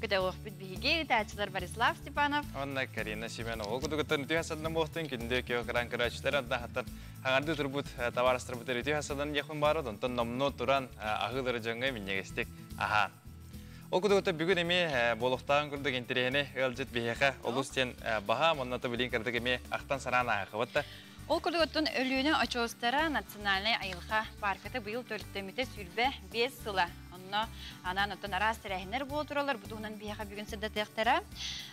Көтөҕүөхпүт биһиги ыытааччылар Борислав Степанов Онна Карина Семенова. Ол кудугуттан үтүө хасадан буолтун күндү кио кыран көрөөччүлэр онтон хаттан хаҥарды турбут табаарыстарбыт үтүө хасадан диэхпин баар онтон номнуо туран аһыылары дьоҥҥо минньигэстик аһаан. Ол кудугуттан бүгүн эмиэ буолуохтааҕын курдук интэриэһини ыалдьыт биһиэхэ олус диэн баһаам онно билин кырдык эмиэ ахтан санаан ааһыхыбыт да. Ол курдук оттон Өлүөнэ очуостара национальнай айылҕа паарката быйыл төрүттэммитэ 25 сыла. Онно анаан оттон араас тэрээһиннэр буола тураллар. Бу туһунан биһиэхэ бүгүн сырдатыахтара.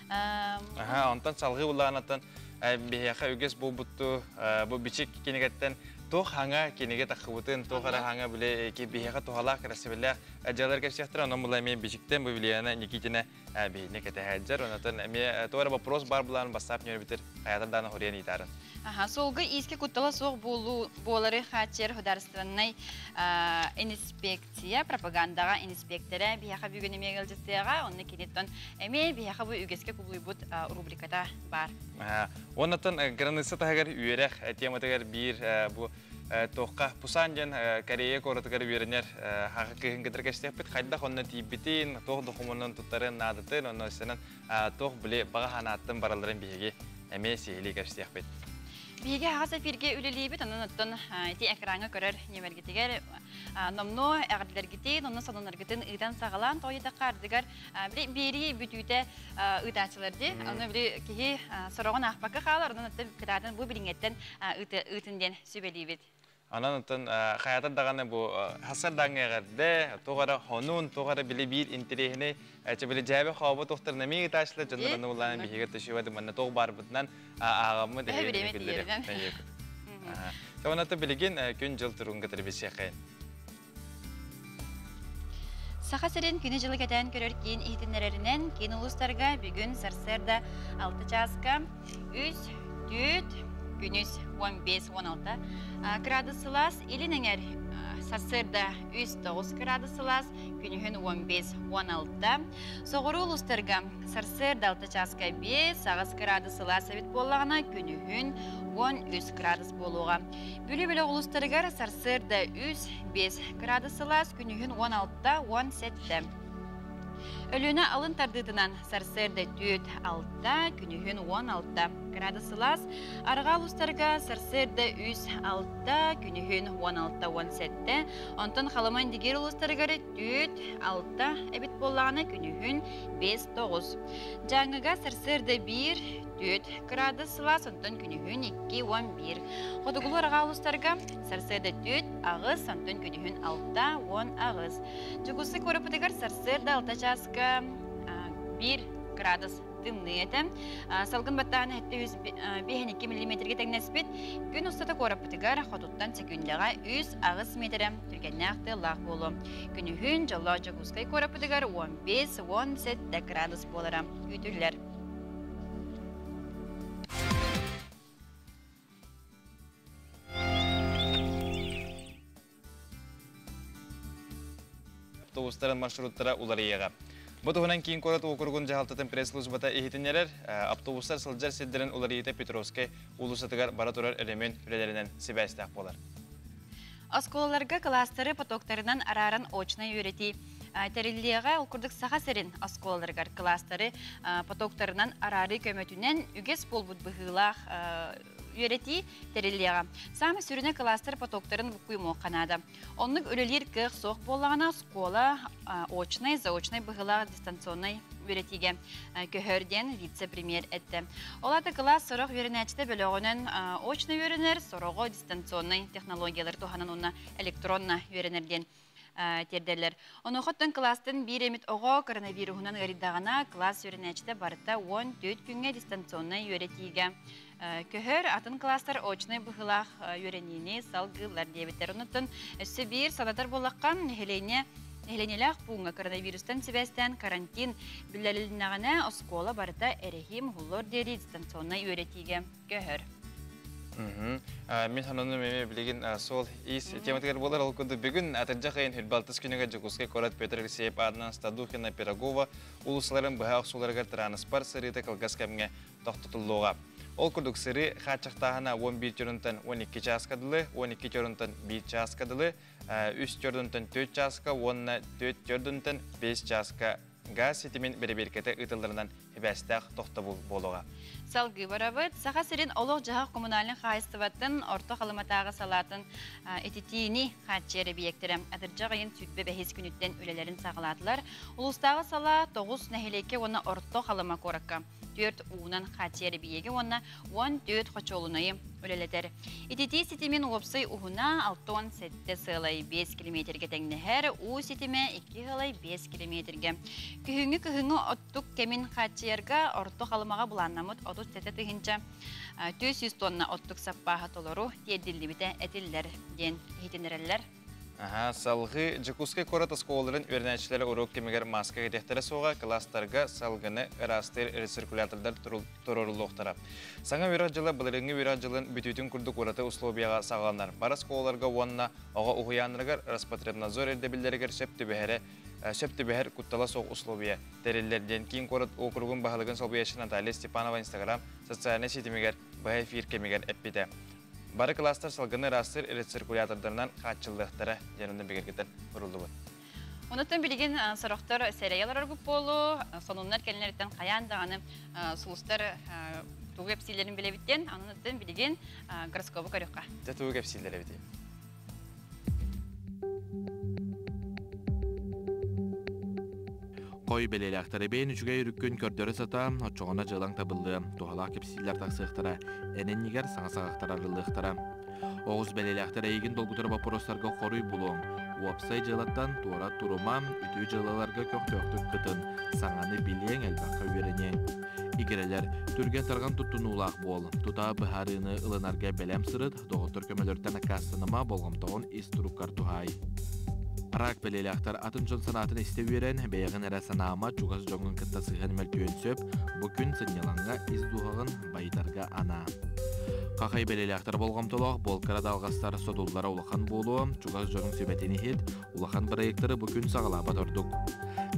Аха, онтон салгыы улаанаттан биһиэхэ үгэс буолбутту бу бичик кинигэттэн туох хаҥа кинигэ таххыбытын, туох эрэ хаҥа биле биһиэхэ туһалаах, кэрэсибиллээх дьыалар кэпсиэхтэрэ. Онон була эмиэ бичиктэн бу Вилиана Никитина биһини кэтэһээддэр. Онотон эмиэ туох эрэ вопрос бар булаан бассаап ньөрбүтэр хайатар даана хоруйан ыытаарын. Аха, суолга иискэ куттала суох буолуу буолары хааччыйар судаарыстыбаннай инспекция пропагандаҕа инспектора биһиэхэ бүгүн эмиэ ыалдьыттыаҕа, онно киниттэн эмиэ биһиэхэ бу үгэскэ кубулуйбут рубриката баар. Оннотон граница таһыгар үөрэх тематыгар биир бу туохха Пусан диэн Корея куоратыгар үөрэнэр хаха кыһын кытары кэпсиэхпит хайдах онно тиийбитин, туох докумуонун туттарын наадатын, онно өссөнөн туох били баҕа санааттан баралларын биһиги эмиэ сиһилии кэпсиэхпит. Биһиги аһаҕас эфиргэ үлэлиибит, онон оттон ити экраҥҥа көрөр нүөмэргитигэр номнуо эҕэрдэлэргитин, онно сонуннаргытын ыытан саҕалаан тоҕуйдахха ардыгар били биэрии бүтүүтэ ыытааччылар дии. Ону били киһи сороҕун аахпакка хаалар, онон оттон кытаатан бу билиҥҥэттэн ыытын диэн сүбэлиибит. Анан оттон хайатар даҕаны бу хасар даҥҥа эҕэрдэ, туох эрэ хонуун, туох эрэ били биир интэриэһинэй чэ били дьээбэ хообу туохтарын эмиэ ыытааччылар дьоннорун улаан биһиги төшүбэт манна туох баарбытынан ааҕаммыт эһиги күллэри. Онон билигин күн-дьыл туругун кытары билсиэххэйин. Саха сирин күнү-дьылы кэтээн көрөр киин иһитиннэрэринэн, киин улуустарга бүгүн сарсыарда 6 чааска 3, 4, күнүс 15-16 градус сылаас, илин эҥэр сарсыарда 3-9 градус сылаас, күнүһүн 15-16. Соҕуруу улуустарга сарсыарда 6 чааска 5-8 градус сылаас эбит буоллаҕына, күнүһүн 13 градус буолуоҕа. Бүлүү бөлөх улуустарыгар сарсыарда 3-5 градус сылаас, күнүһүн 16-17. Өлүөнэ алын тардыытынан сарсыарда 4-6, күнүһүн 16 градус сылаас, арҕаа улуустарга сарсыарда 3-6, күнүһүн 16-17, онтон Халыма Индигир улуустарыгар 4-6 эбит буоллаҕына күнүһүн 5-9. Дьааҥыга сарсыарда 1, 4 градус сылаас, онтон күнүһүн 2-11. Хотугулуу арҕаа улуустарга сарсыарда 4, 8, онтон күнүһүн 6, 18. Дьокуускай куораппытыгар сарсыарда 6 чааска 1 градус тымныы этэ. Салгын баттааһына 752 миллиметргэ тэҥнэспит. Күн устата куораппытыгар хотуттан секүндэҕэ 3-8 миэтэрэ түргэннээх тыаллаах буолуо. Күнүһүн дьоллоох Дьокуускай куораппытыгар 15-17 градус буолара күүтүллэр. Автобустарын маршруттара уларыйыаҕа. Бу туһунан киин куорат уокуругун дьаһалтатын пресс-службата иһитиннэрэр. Автобустар сылдьар сирдэрин уларыйыыта Петровскай уулуссатыгар бара турар өрөмүөн үлэлэринэн сибээстээх буолар. Оскуолаларга кылаастары потоктарынан арааран очнай үөрэтии тэриллиэҕэ. Ол курдук Саха сирин оскуолаларыгар кылаастары потоктарынан араарыы көмөтүнэн үгэс буолбут быһыылаах үөрэтии тэриллиэҕэ. Саамай сүрүнэ кылаастар потоктарын буккуйумуохха наада. Оннук үлэлиир кыах суох буоллаҕына, оскуола очнай, заочнай быһыылаах дистанционнай үөрэтиигэ көһөр диэн вице-премьер эттэ. Ол аата кылаас сорох үөрэнээччитэ бөлөҕүнэн очно үөрэнэр, сороҕо дистанционнай технологиялары туһанан уонна электронно үөрэнэр диэн тиэрдэллэр. Онуоха кылаастан биир эмит оҕо коронавируһунан ыарыйдаҕына, кылаас үөрэнээччитэ барыта 14 күҥҥэ дистанционнай үөрэтиигэ көһөр, атын кылаастар очнай быһыылаах үөрэниини салгыыллар диэбиттэр. Онуттан өссө биир санатар буоллахха, нэһилиэнньэ нэһилиэнньэлээх пууҥҥа коронавирустан сибээстээн карантин биллэрилиннэҕинэ, оскуола барыта эрэһиим уһуллуор диэри дистанционнай үөрэтиигэ көһөр. Мин сананым эмиэ билигин суол ис тематыгар буолар. Ол курдук бүгүн атырдьах ыйын 26 күнүгэр Дьокуускай куорат Петр Алексеев аатынан Стадухина, Пирогова уулуссаларын быһа охсууларыгар тырааныспар сырыыта кылгас кэмҥэ тохтотуллуоҕа. Ол курдук сырыы хааччахтааһына 11 чорунтан 12 чааска дылы, 12 чорунтан 1 чааска дылы, 3 чорунтан 4 чааска уонна 4 чорунтан 5 чааска газ ситимин бэрэбиэркэтэ ыытылларынан сибээстээх тохтобул буолуоҕа. Салгыы барабыт. Саха сирин олох-дьаһах коммунальнай хаһаайыстыбатын Орто Халыматааҕы салаатын ититиини хааччыйар эбийиэктэрэ атырдьах ыйын 25 күнүттэн үлэлэрин саҕалаатылар. Улуустааҕы салаа 9 нэһилиэккэ уонна Орто Халыма куоракка 4 уунан хааччыйар эбийиэги уонна 14 хочуолунайы үлэлэтэр. Ититии ситимин уопсай уһуна 67,5 километрга тэҥнэһэр, уу ситимэ 2,5 километрга. Күһүҥҥү кыһыҥҥы оттук кэмин хааччыйарга Орто Халымаҕа былааннаммыт 37 тыһыынча 400 тонна оттук саппааһа толору тиэрдиллибитэ этиллэр диэн иһитиннэрэллэр. Аха, салгыы Дьокуускай куорат оскуолаларын үөрэнээччилэрэ уруок кэмигэр мааска кэтиэхтэрэ суоҕа, кылаастарга салгыны ыраастыыр рециркулятордар туруоруллуохтара. Саҥа үөрэх дьыла былырыыҥҥы үөрэх дьылын бүтүүтүн курдук ураты условияҕа саҕаланар. Бары оскуолаларга уонна оҕо уһуйааннарыгар Роспотребнадзор ирдэбиллэригэр сөп түбэһэрэ сөп түбэһэр куттала суох условия тэриллэр диэн киин куорат уокуругун баһылыгын солбуйааччы Наталья Степанова Инстаграм социальнай ситимигэр быһа эфир кэмигэр эппитэ. Бары кылаастар салгыны ыраастыыр рециркулятордарынан хааччыллыахтара диэн онно бигэргэтэн суруллубут. Онуттан билигин сорохтор сэрэйэ олороргут буолуо, сонуннар кэлинэриттэн хайаан даҕаны сулустар тугу кэпсииллэрин билэбиттэн, онуттан билигин гороскобу көрүөххэ. Дьэ тугу кэпсииллэр эбитий? Хой бэлиэлээхтэр эбээн үчүгэй үрүккүн көрдөрө сата, оччоҕуна дьыалаҥ табыллыа, туһалаах кэпсииллэр тахсыахтара, эн иннигэр саҥа саҕахтар арыллыахтара. Оҕус бэлиэлээхтэр эйигин долгутар боппуруостарга хоруй булуоҥ. Уопсай дьыалаттан туора турума, үтүө дьыалаларга көхтөөхтүк кытын, саҥаны билиэҥ, элбэххэ үөрэниэҥ. Игирэлэр, түргэн-тарҕан туттунуулаах буол, тута быһаарыыны ылынарга бэлэм сырыт, доҕоттор көмөлөртөн аккаастаныма, болҕомтоҕун ис туруккар туһаай. Рак бэлиэлээхтэр атын дьон санаатын истэ үөрэн, бэйэҕин эрэ санаама, чугас дьоҥҥун кытта сыһыан мөлтүөн сөп, бу күн сынньалаҥҥа ис дууһаҕын байытарга анаа. Хахай бэлиэлээхтэр болҕомтолоох буолкара далҕастар содуллара улахан буолуо, чугас дьонуҥ сүбэтин иһит, улахан бырайыактары бу күн саҕалаабат ордук.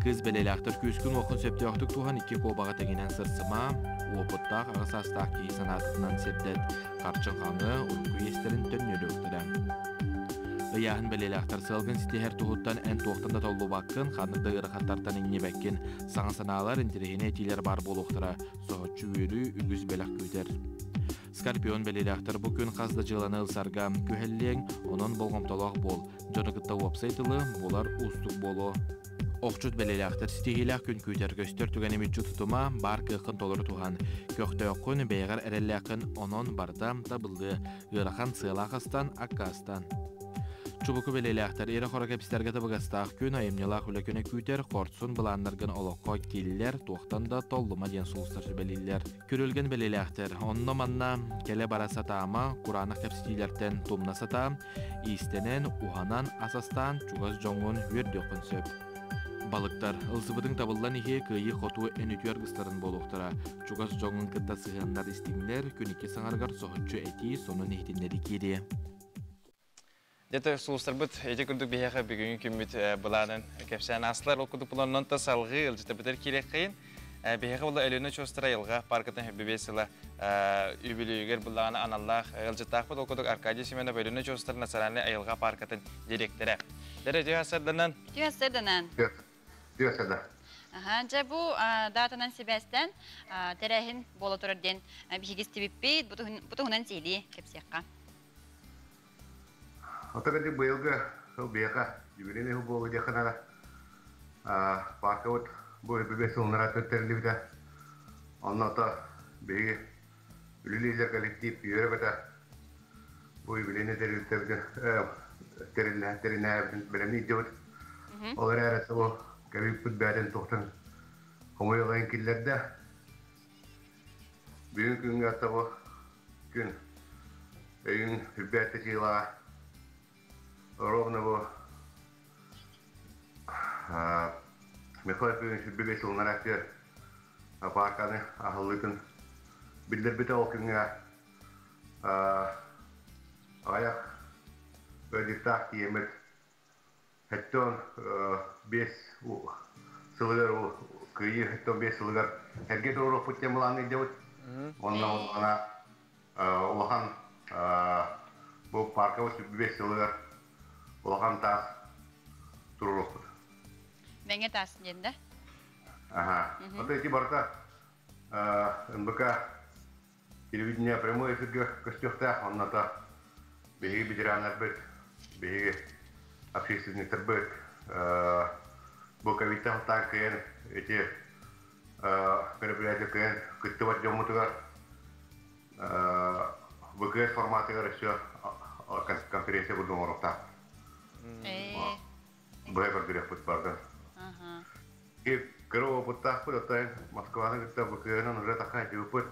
Кыыс бэлиэлээхтэр күүскүн-уоххун сөптөөхтүк туһан икки куобаҕа тэҥинэн сырсыма, уопуттаах аҕа саастаах киһи санаатынан сирдэт, харчы хаҥы, урукку иэстэрин төннөрүөхтэрэ. Ыйааһын бэлиэлээхтэр сыалгын ситиһэр туһуттан эн туохтан да толлубаккын, ханнык да ыарахаттартан иҥнибэккин. Саҥа санаалар, интэриэһинэй этиилэр баар буолуохтара. Соһуччу үөрүү, үгүс бэлэх күүтэр. Скорпион бэлиэлээхтэр бу күн хас да дьыаланы ылсарга күһэллиэҥ, онон болҕомтолоох буол. Дьону кытта уопсай тылы булар уустук буолуо. Охчут бэлиэлээхтэр ситиһиилээх күн күүтэр көстөр түгэни мүччү тутума, баар кыаххын толору туһан. Көхтөөххүн, бэйэҕэр эрэллээххин, онон барыта табыллыа. Ыарахан сыалаах астан, аккаастан. Чубуку бэлиэлээхтэр ирэ-хоро кэпсэтэргэ табыгастаах күн, айымньылаах үлэ күнэ күүтэр, хорсун былааннаргын олоххо киллэр, туохтан да толлума диэн сулустар сүбэлииллэр. Күрүлгэн бэлиэлээхтэр онно-манна кэлэ-бара сатаама, кураанах кэпсэтиилэртэн тумна сатаа, иистэнэн, уһанан, ас астаан чугас дьоҥҥун үөрдүөххүн сөп. Балыктар, ылсыбытыҥ табыллан иһиэ кыайыы-хотуу эн үтүө аргыстарын буолуохтара. Чугас дьоҥҥун кытта сыһыаннар истиҥнэр, күн икки саҥарыгар соһуччу этии, сонун иһитиннэрии киириэ. Дьэ, сулустарбыт ити курдук биһиэхэ бүгүҥҥү күммүт былаанын кэпсээн аастылар. Ол курдук буланнан та салгыы ылдьытабытар киириэххэйин. Биһиэхэ була Өлүөнэ очуостара айылҕа паркатын 25 сыла үбүлүөйүгэр буллаҕына аналлаах ыалдьыттаахпыт. Ол курдук Аркадий Семенов Өлүөнэ очуостара национальнай айылҕа паркатын директора. Дэрэ үтүө сарданан. Үтүө сарданан. Үтүө сарда. Аха, дьэ бу датанан сибээстэн тэрээһин буола турар диэн биһиги истибиппит, бу туһунан сиһилии кэпсиэххэ. Ото кырдьык быйылгы сыл биһиэхэ юбилейный сыл буолла диэххэ наада. Паркабыт бу үбүбү сылынара тэриллибитэ. Онно ото биһиги үлэлииллэр коллектив үөрэ-көтө бу юбилейный тэрилтэбитин тэринээбитин бэлэмниирдибит. Ол эрээри бу кэбииппит бэйэтин туохтан хомойуолайын киллэрдэ. Бүгүн күҥҥэ ото бу күн өйүн үрбээттэ чыылаҕа ровно бу Михаил Ефимович сүрбүбэ сылынар паарканы аһыллыытын биллэрбитэ ол күҥҥэ аҕыйах ыалдьыттаах тиийэммит 75 сылыгар Кыайыы 75 сылыгар эргэ туруорукпут диэн былаанныыр дьабыт. Уонна онно улахан бу парковый 75 сылыгар улахан таас туруорукпут. Мэҥэ таас диэн да? Ага. Ото ити барыта НБК телевидение прямой эфирге көстүөхтээх, онното биһиги ветераннарбыт, биһиги общественниктарбыт бу ковидтан хаттаан кыайан ити мероприятие кыайан кыттыбат дьоммутугар ВКС форматыгар өссө конференция курдук оҥоруохтаах. Быһа көрдөрүөхпүт барда. Кыра опыттаахпыт, оттон Москваны кытта ВКС-нан уже таха дьыппыт,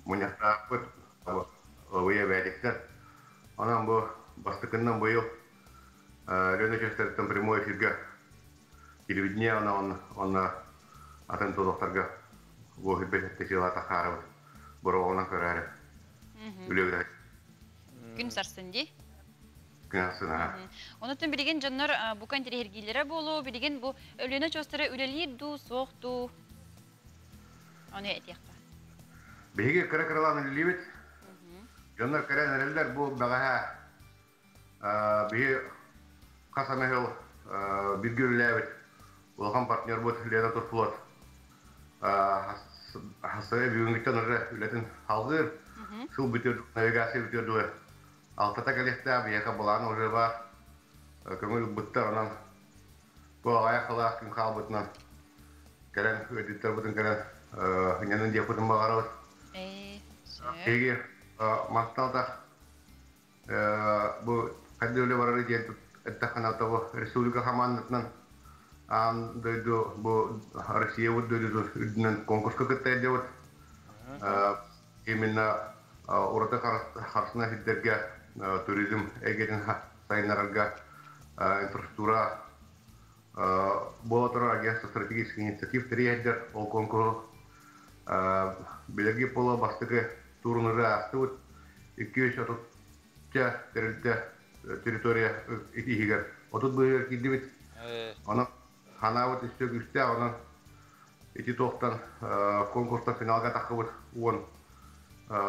мунньахтаахпыт, лабыйа бээтиктэр. Онон бу бастакыннан быйыл Лена Честериттэн прямой эфиргэ телевидение онно атын толохтарга бу хирбет сыла тахаарыбыт бороҕонон көрөөрү үлэ Күн сарсын дии. Күн сарсын, аха. Онотун билигин дьоннор бука интириһиргиилэрэ буолуо, билигин бу Өлүөнэ очуостара үлэлиир дуу, суох дуу? Ону этиэххэ. Биһиги кыра-кыралаан үлэлиибит. Дьоннор кэлэн эрэллэр, бу бэҕэһээ биһи хас эмэ сыл бииргэ үлэлээбит улахан партнербут Лена Турфлот хасая бүгүҥҥүттэн уже үлэтин салгыыр. Сыл бүтүөр, навигация бүтүөр дылы алтата кэлиэхтээх, биһиэхэ былаан уже баар. Көҥүл ылбыттар, онон бу аҕыйах сылаах күн хаалбытынан кэлэн ыалдьыттарбытын кэлэн сынньанын диэхпитин баҕарабыт. Биһиги мантан да бу хайда үлэ барары диэн эттэххинэ, бу республика хамаандатынан аан дойду, бу Россия дойдутун үрдүнэн конкурска кытта илдьэбит. Именно ураты харсына сирдэргэ туризм эйгэтин сайыннарарга инфраструктура буола турар агентство стратегических инициатив тэрийэрдэр ол конкуру билэрги пола бастакы турунары аастыбыт. 230 тэрилтэ территория иһигэр 30 быһыгар киирдибит. Онон ханаабыт өссө күүстээх, онон ити туохтан конкурстан финалга таххыбыт 10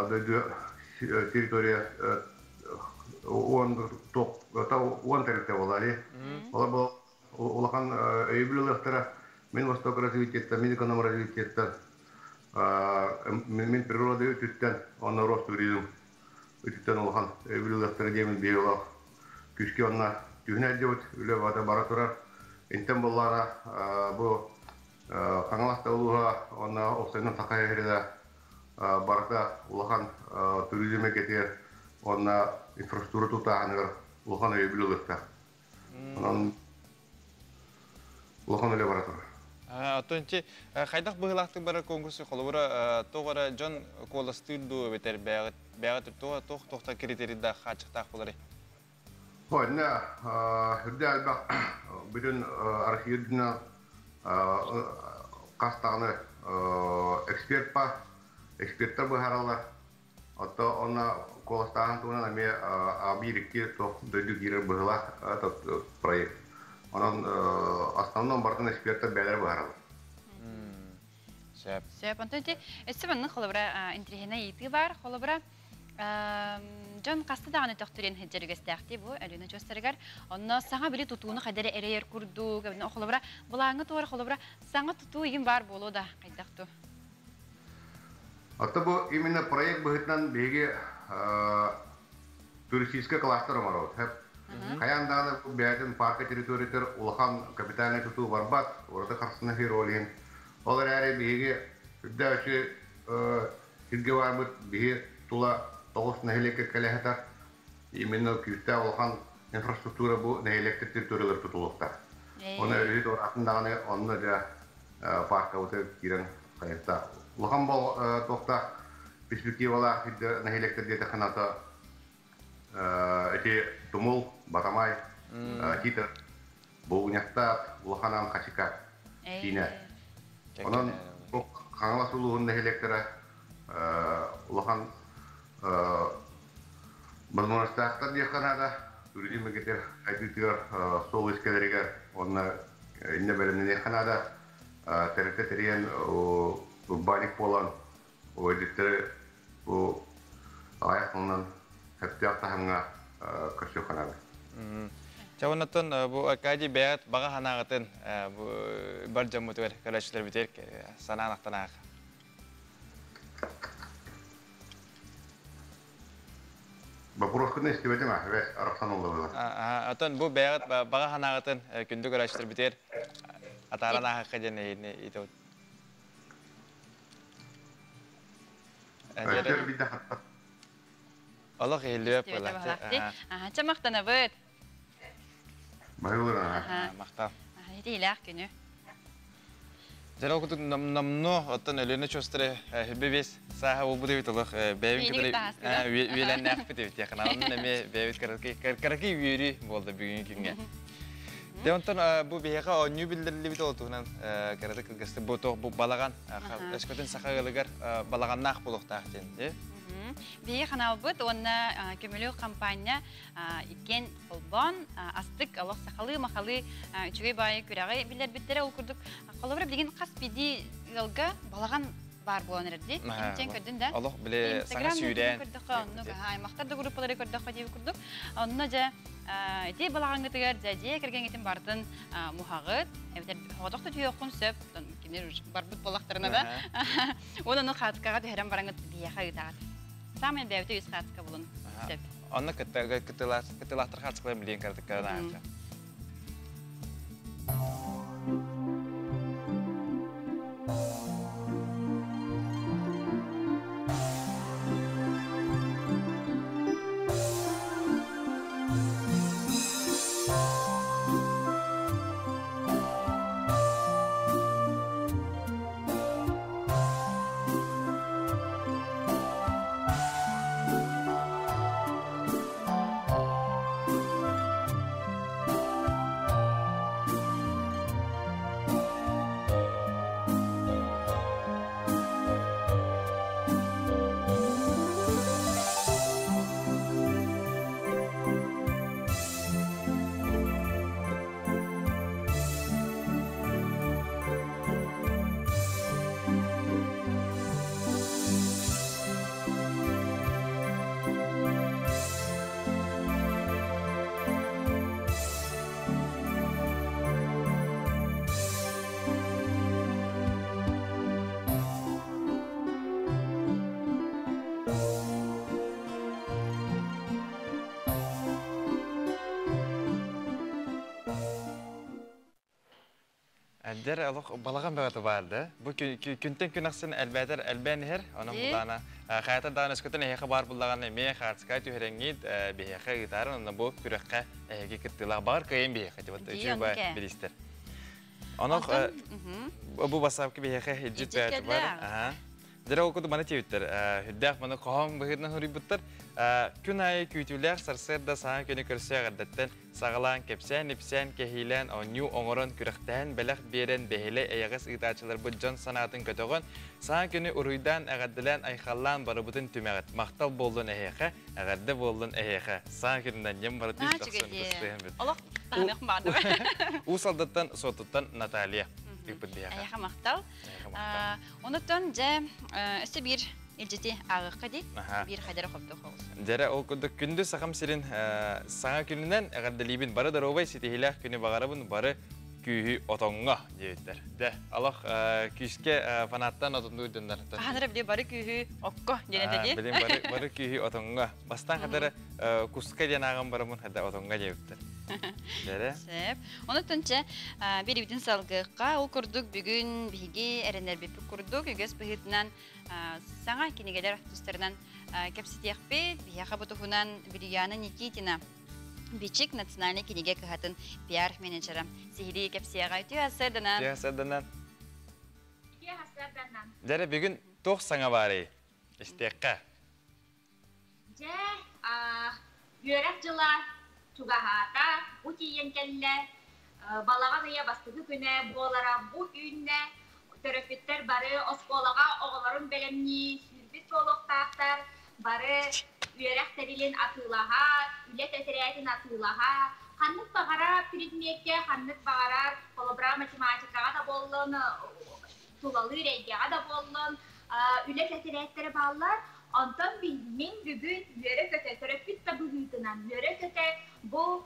дойду территория 10 топ 10 тэрилтэ буолар. Олар бу улахан өйөбүл ылыахтара Мин Восток развитиеттан, Мин эконом развитиеттан, Мин природа үтүттэн, онно Ростуризм үтүттэн улахан өйөбүл ылыахтара диэмин биһиги күүскэ онно түһүнэ илдьибит, үлэ бата бара турар. Интен боллаана бу Хаҥалас улууһа онно Оксайынан Саха сирэ барыта улахан туризм эйгэтигэр онно инфраструктура тутааһыныгар улахан өйөбүл ылыахтаах. Онон улахан үлэ бара турар. Оттон чи хайдах быһыылаахтык барар конкурсу холобура тоҕо эрэ дьон куоластыыр дуу эбэтэр бэйэҕит бэйэҕит туох туох туохтан критерийдаах хааччахтаах буоларый? Онно үрдэ элбэх бүтүн Россия үрдүнэн хас даҕаны эксперт ба, эксперттэр быһаараллар. Отто онно куоластааһын туһунан эмиэ биир-икки туох дойду киирэр быһыылаах проект. Онон основном барытын эксперттэр бэйэлэрэ быһаараллар. Сөп. Сөп. Онтон ити өссө маннык холобура интириэһинэй ыйытыы баар. Холобура дьон хаста даҕаны төхтүрүөн сылдьар үгэстээхтии бу Өлүөнэ очуостарыгар. Онно саҥа били тутууну хайдары эрэйэр курдук, холобура былааҥҥа туора холобура саҥа тутуу игин баар буолуо да хайдах ту? Отто бу именно проект быһыытынан биһиги туристическай кластер оҥоробут. Хайаан даҕаны бу бэйэтин парка территориятыгар улахан капитальнай тутуу барбат, ураты харсына сир ол иһин. Ол эрээри биһиги үрдээччи сиргэ барбыт биһи тула тоҕус нэһилиэккэ кэлэ сытар. Именно күүстээх улахан инфраструктура бу нэһилиэктэр территориялар тутулуохтаах. Оны өрүһү туораатын даҕаны онно дьэ паркабытыгар киирэн хайыттаах. Улахан бол туохтаах перспективалаах нэһилиэктэр диэтэххинэ ата ити Тумул, Батамай, Титр, Булгуньахтаах, Улахан Аан Хачика, Киинэ. Онон бу Хаҥалас улууһун нэһилиэктэрэ улахан возможностаахтар диэххэ наада. Туризм эйгэтигэр сайдыытыгар суол искэлэригэр уонна иннэ бэлэмнэниэххэ наада. Тэрилтэ тэрийэн урбаанньык буолан ыалдьыттары бу аҕыйах тылынан сөптөөх таһымҥа көрсүөххэ наада. Чаванаттан бу Аркадий бэйэт баҕа санааҕытын бу бар дьоммутугар көрөөччүлэрбитигэр санаан ахтан. Вопрос истибэтим а, арахсан оллабыла. Атын бу бэйэт баҕа санааҕытын күндү көрөөччүлэрбитигэр атааран аахакка диэн итэ. Олох иһиллибэт буолла. Чамактанабыт. Байылыр. Махтал. Итилээх күнү. Дьэ, ол курдук намно оттон Өлүөнэ чуостары хүббе бес сааһа болбут эбит олох бэйэбин кытары үөлэннээхпит эбит яхана. Онон эмиэ бэйэбит караки үөрүү буолда бүгүҥҥү күҥҥэ. Дэ онтон бу биһиэхэ оонньуу биллэриллибит ол туһунан караты кылгасты бу туох бу балаҕан өскөтүн саха ыалыгар балаҕаннаах буолуохтаах диэн. Биһи ханаалбыт уонна көмүлүк компания иккен холбоон астык олох сахалыы махалыы үчүгэй баайы күрэҕи билэрбиттэрэ. Ол курдук холобура билигин хас биди ыалга балаҕан бар буолан эрэрди. Тен көрдүн да. Олох биле саҥа сүүрэн. Көрдөххө оннук аймактар да группалары көрдөххө диэби курдук. Онно же ити балаҕаҥҥытыгар дьэ дьиэ кэргэҥҥитин бартын муһаҕыт, эбэтэр хоҕотох да түйүөххүн сөп, кинилэр барбыт буоллахтарына да. Онон хаатыкаҕа түһэрэн бараҥыт биһиэхэ ыытаҕыт. Самый бэйбите үс хаатыка булун сөп. Онно кыттылаахтар хаатыкалар билиэн кырдыккаран. Әлдер олох балаҕан бөҕөтө баар да. Бу күнтэн күн ахсын элбээтэр элбээн иһэр. Онон булаана хаятар даҕаны өскөтүн эһиэхэ баар буллаҕына эмиэ хаартыскаҕа түһэрэҥҥит биһиэхэ ыытаарын онно бу күрэххэ эһиги кыттыылаах баҕар кыайан биһиэхэ дьыбат үчүгэй баа бириистэр. Онон бу басаапка биһиэхэ илдьит бэйэтэ бар. Дьэ ол курдук маны тиэбиттэр. Үрдээх маны хоһоон быһыытынан суруйбуттар. Күн аайы күүтүүлээх сарсыарда саҥа күнү көрсө эҕэрдэттэн саҕалаан кэпсээн-ипсээн, кэһиилээн, оонньуу оҥорон, күрэхтэһэн, бэлэх биэрэн, бэһилэй эйэҕэс ыытааччыларбыт дьон санаатын көтөҕөн, саҥа күнү уруйдаан, эҕэрдэлээн, айхаллаан барыбытын түмэҕит. Махтал буоллун эһиэхэ, эҕэрдэ буоллун эһиэхэ. Саҥа күнүнэн ньым барытын тахсан ытыстыһан бүт. Олох таһыныах баҕардым. Уус Алдаттан, Суоттуттан Наталья ыыппыт биһиэхэ. Эйиэхэ махтал. Онуттан дьэ өссө биир илдьити ааҕыахха дии. Биир хайдара хобдох оҕус. Дьэрэ ол курдук күндү сахам сирин саҥа күнүнэн эҕэрдэлиибин. Бары доруобай ситиһиилээх күнү баҕарабын, бары күүһү отоҥҥо диэбиттэр. Дьэ, олох күүскэ фанаттан отуннуу дьоннор. Хаһан эрэ бары күүһү окко диэн этэ дии. Билин бары күүһү отоҥҥо. Бастаан хатары куска диэн ааҕан бараммын хада отоҥҥо диэбиттэр. Дьэрэ. Сөп. Онуттан чэ биирибитин салгыахха ол курдук бүгүн биһиги эрэнэрбиппит курдук үгэс быһыытынан саҥа кинигэлэр тустарынан кэпсэтиэхпит. Биһиэхэ бу туһунан Вильяна Никитина Бичик национальнай кинигэ кыһатын пиар-менеджера сиһилии кэпсиэҕэ. Үтүө сарсыарданан. Үтүө сарсыарданан. Үтүө сарсыарданан. Дьэрэ бүгүн туох саҥа баарый? Истиэххэ. Дьэ, үөрэх дьыла чугаһаата, бу тиийэн кэллэ. Балаҕан ыйа бастакы күнэ буолара бу үүннэ. Төрөппүттэр бары оскуолаҕа оҕолорун бэлэмнии сүүрбүт буолуохтаахтар. Бары үөрэх тэрилин атыылаһа, үлэ тэтэрээтин атыылаһа, ханнык баҕарар предмеккэ, ханнык баҕарар холобура математикаҕа да буоллун, тулалыыр эйгэҕэ да буоллун, үлэ тэтэрээттэрэ бааллар. Онтон мин бүгүн үөрэ-көтө, төрөппүт да быһыытынан үөрэ-көтө бу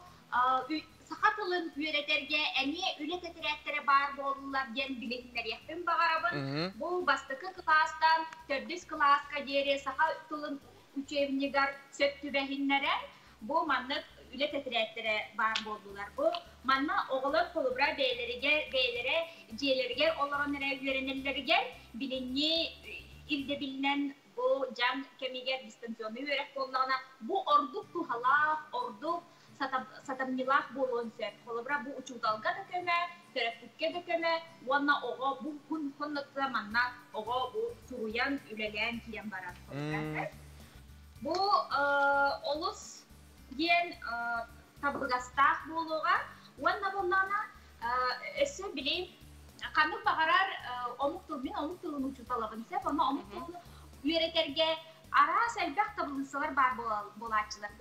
Саха тылын үөрэтэргэ эмиэ үлэ тэтэрээттэрэ баар буоллулар диэн билиһиннэриэхпин баҕарабын. Бу бастакы кылаастан төрдүс кылааска диэри саха тылын учебнигар сөп түбэһиннэрэн, бу маннык үлэ тэтэрээттэрэ баар буоллулар. Бу манна оҕолор холобура бэйэлэригэр бэйэлэрэ дьиэлэригэр олорон эрэ үөрэнэллэригэр билиҥҥи ирдэбилинэн бу дьаҥ кэмигэр дистанционнай үөрэх буоллаҕына, бу ордук туһалаах, ордук сатамньылаах буолуон сөп. Холобура, бу учууталга да көмө, төрөппүккэ да көмө уонна оҕо бу хоннотута манна оҕо бу суруйан, үлэлээн киирэн барар. Бу олус диэн табыгастаах буолуоҕа уонна буоллаҕына өссө били ханнык баҕарар омук тыл мин омук тылын учууталабын сөп онно омук тылын үөрэтэргэ араас элбэх табылыыссалар баар буолааччылар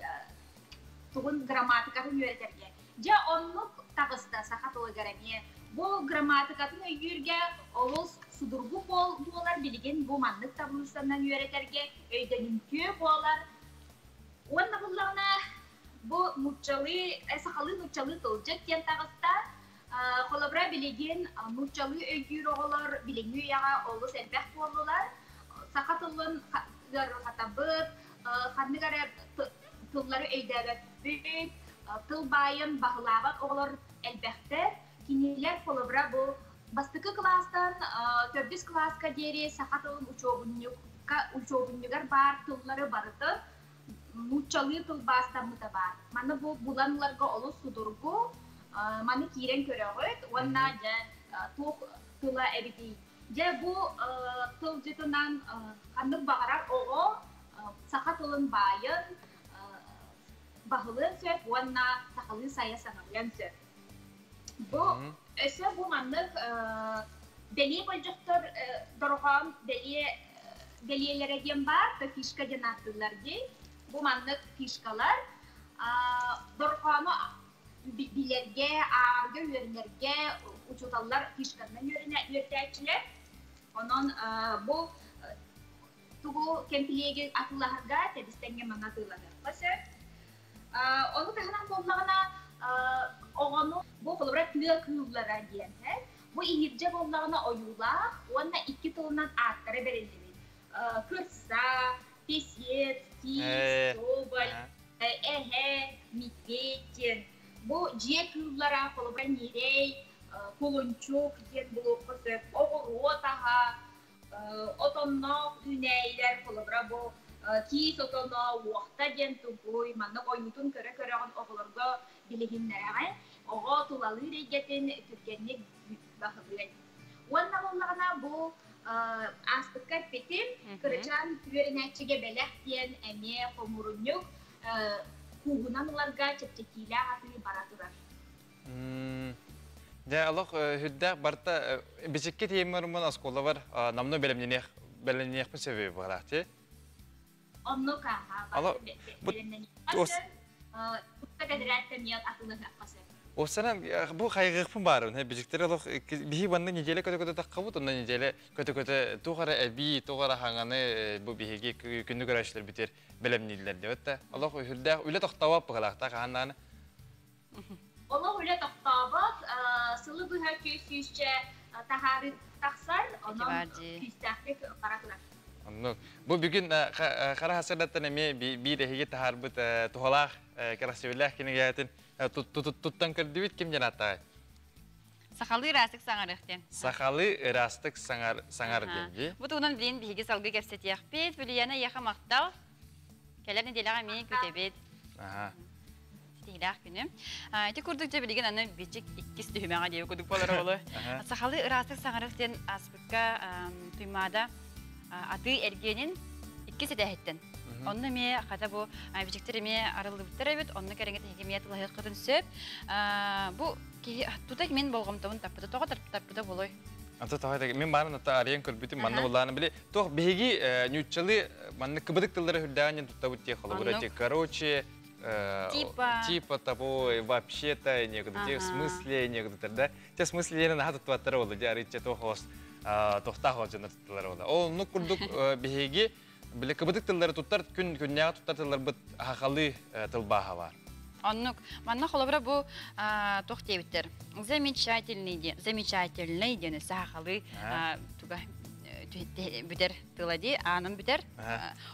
тугун грамматикатын үөрэтэргэ. Дьэ оннук таҕыста саха тылыгар эмиэ. Бу грамматикатын өйдүүргэ олус судургу буолар билигин бу маннык табылыыссанан үөрэтэргэ өйдөнүмтүө буолар. Уонна буллаҕына бу нууччалыы, сахалыы нууччалыы тылдьыт диэн таҕыста. Холобура билигин нууччалыы өйдүүр оҕолор билиҥҥи үйэҕэ олус элбэх буоллулар. Саха тылын ыарырҕатабыт, ханнык эрэ тыллары өйдөөбөппүт, тыл баайын баһылаабат оҕолор элбэхтэр. Кинилэр холобура бу бастакы кылаастан төрдүс кылааска диэри саха тылын учуобунньукка учуобунньугар баар тыллары барытын нууччалыы тылбаастаммыта баар. Маны бу булан ыларга олус судургу. Маны киирэн көрөҕүт уонна дьэ туох тыла эбитий. Дьэ бу тылдьытынан ханнык баҕарар оҕо саха тылын баайын баһылыан сөп уонна сахалыы сайа саҥарыан сөп. Бу өссө бу маннык бэлиэ болдьохтор дорҕоон бэлиэ бэлиэлэрэ диэн баар, то фишка диэн ааттыыллар дии. Бу маннык фишкалар дорҕоону билэргэ, ааҕарга, үөрэнэргэ учууталлар фишканан үөрэтээччилэр. Онон бу тугу кэмпилиэги атыылаһарга тэбистэҥҥэ манна атыылаһыахха сөп. Ону таһынан буоллаҕына оҕону бу холобура тыа кыыллара диэн бу иһирдьэ буоллаҕына ойуулаах уонна икки тылынан ааттара бэриллибит. Кырса, песец, киис, соболь, эһэ, медведь диэн. Бу дьиэ кыыллара холобура ньирэй, кулунчук диэн булуохха сөп, оҕуруот аһа, отонноох үүнээйилэр холобура бу киис отоно уохта диэн тугуй маннык ойуутун көрө-көрөҕүн оҕолорго билиһиннэрэҕин оҕо тулалыыр эйгэтин түргэнник баһылыан уонна буоллаҕына бу ааспыкка эппитим кырачаан үөрэнээччигэ бэлэх диэн эмиэ хомуурунньук кууһунан ыларга чэпчэтиилээх атыы бара турар. Дьэ, олох үрдээх барыта бичиккэ тиийэммэр оскуолабар намно бэлэмнэниэх бэлэмнэниэхпин сөбүй буолаахчы. Оннук ааха бэлэмнэниэххэ сөп. Тутта миэт атылыһыахха сөп. Осанан бу хайгыахпын баарын, бичиктери олох биһи банны неделя көтө-көтө таххабыт, онно неделя көтө-көтө туох эрэ эбии, туох эрэ хаҥаны бу биһиги күннү көрөөччүлэр битер бэлэмнииллэр диэбит. Олох үрдээх үлэ тохтообот быһалаахта хаһан Олох үлэ тохтообот, сылы быһа күүс-сүүсчэ таһаары тахсар, онон күүстээхтик бара турар. Оннук. Бу бүгүн хара хасырдаттан эмиэ биир эһиги таһаарбыт туһалаах красивелээх кинигээтин туттан көрдүбүт ким диэн ааттаҕай? Сахалыы ыраастык саҥарыах диэн. Сахалыы ыраастык саҥар саҥар диэн дии. Бу туһунан билин биһиги салгыы кэпсэтиэхпит. Бүлүйэна эйиэхэ махтал. Кэлэр нэдиэлэҕэ эмиэ күтэбит. Ситиһиилээх күнү. Ити курдук дьэ билигин аны бичик иккис түһүмэҕэ диэби курдук буолар оҕолу. Сахалыы ыраастык саҥарых диэн ааспыкка Туймаада атыы эргиэнин иккис этээһиттэн. Онно эмиэ хата бу бичиктэр эмиэ арыллыбыттар эбит, онно кэриҥэ тиһиги эмиэ тылаһыаххытын сөп. Бу киһи тута мин болҕомтобун таппыта, тоҕо тарпыта буолуой? Ата тоҕо мин баарын ата арыйан көрбүтүм манна буллааны били туох биһиги ньуччалыы маннык кыбытык тыллары үрдээҕин туттабыт дии холобура короче типа типа того вообще-то некуда те в смысле некуда да те в смысле наха туттубаттара болду дии арыйча туох хос тохтаах олдьонор туттулар болду ол ну курдук биһиги били кыбытык тыллары туттар күн күннээҕи туттар тылларбыт хахалыы тылбааһа бар. Оннук. Манна холобура бу туох диэбиттэр. Замечательный диэн, замечательный диэн сахалыы туга бүтэр тыла дии, аанын бүтэр.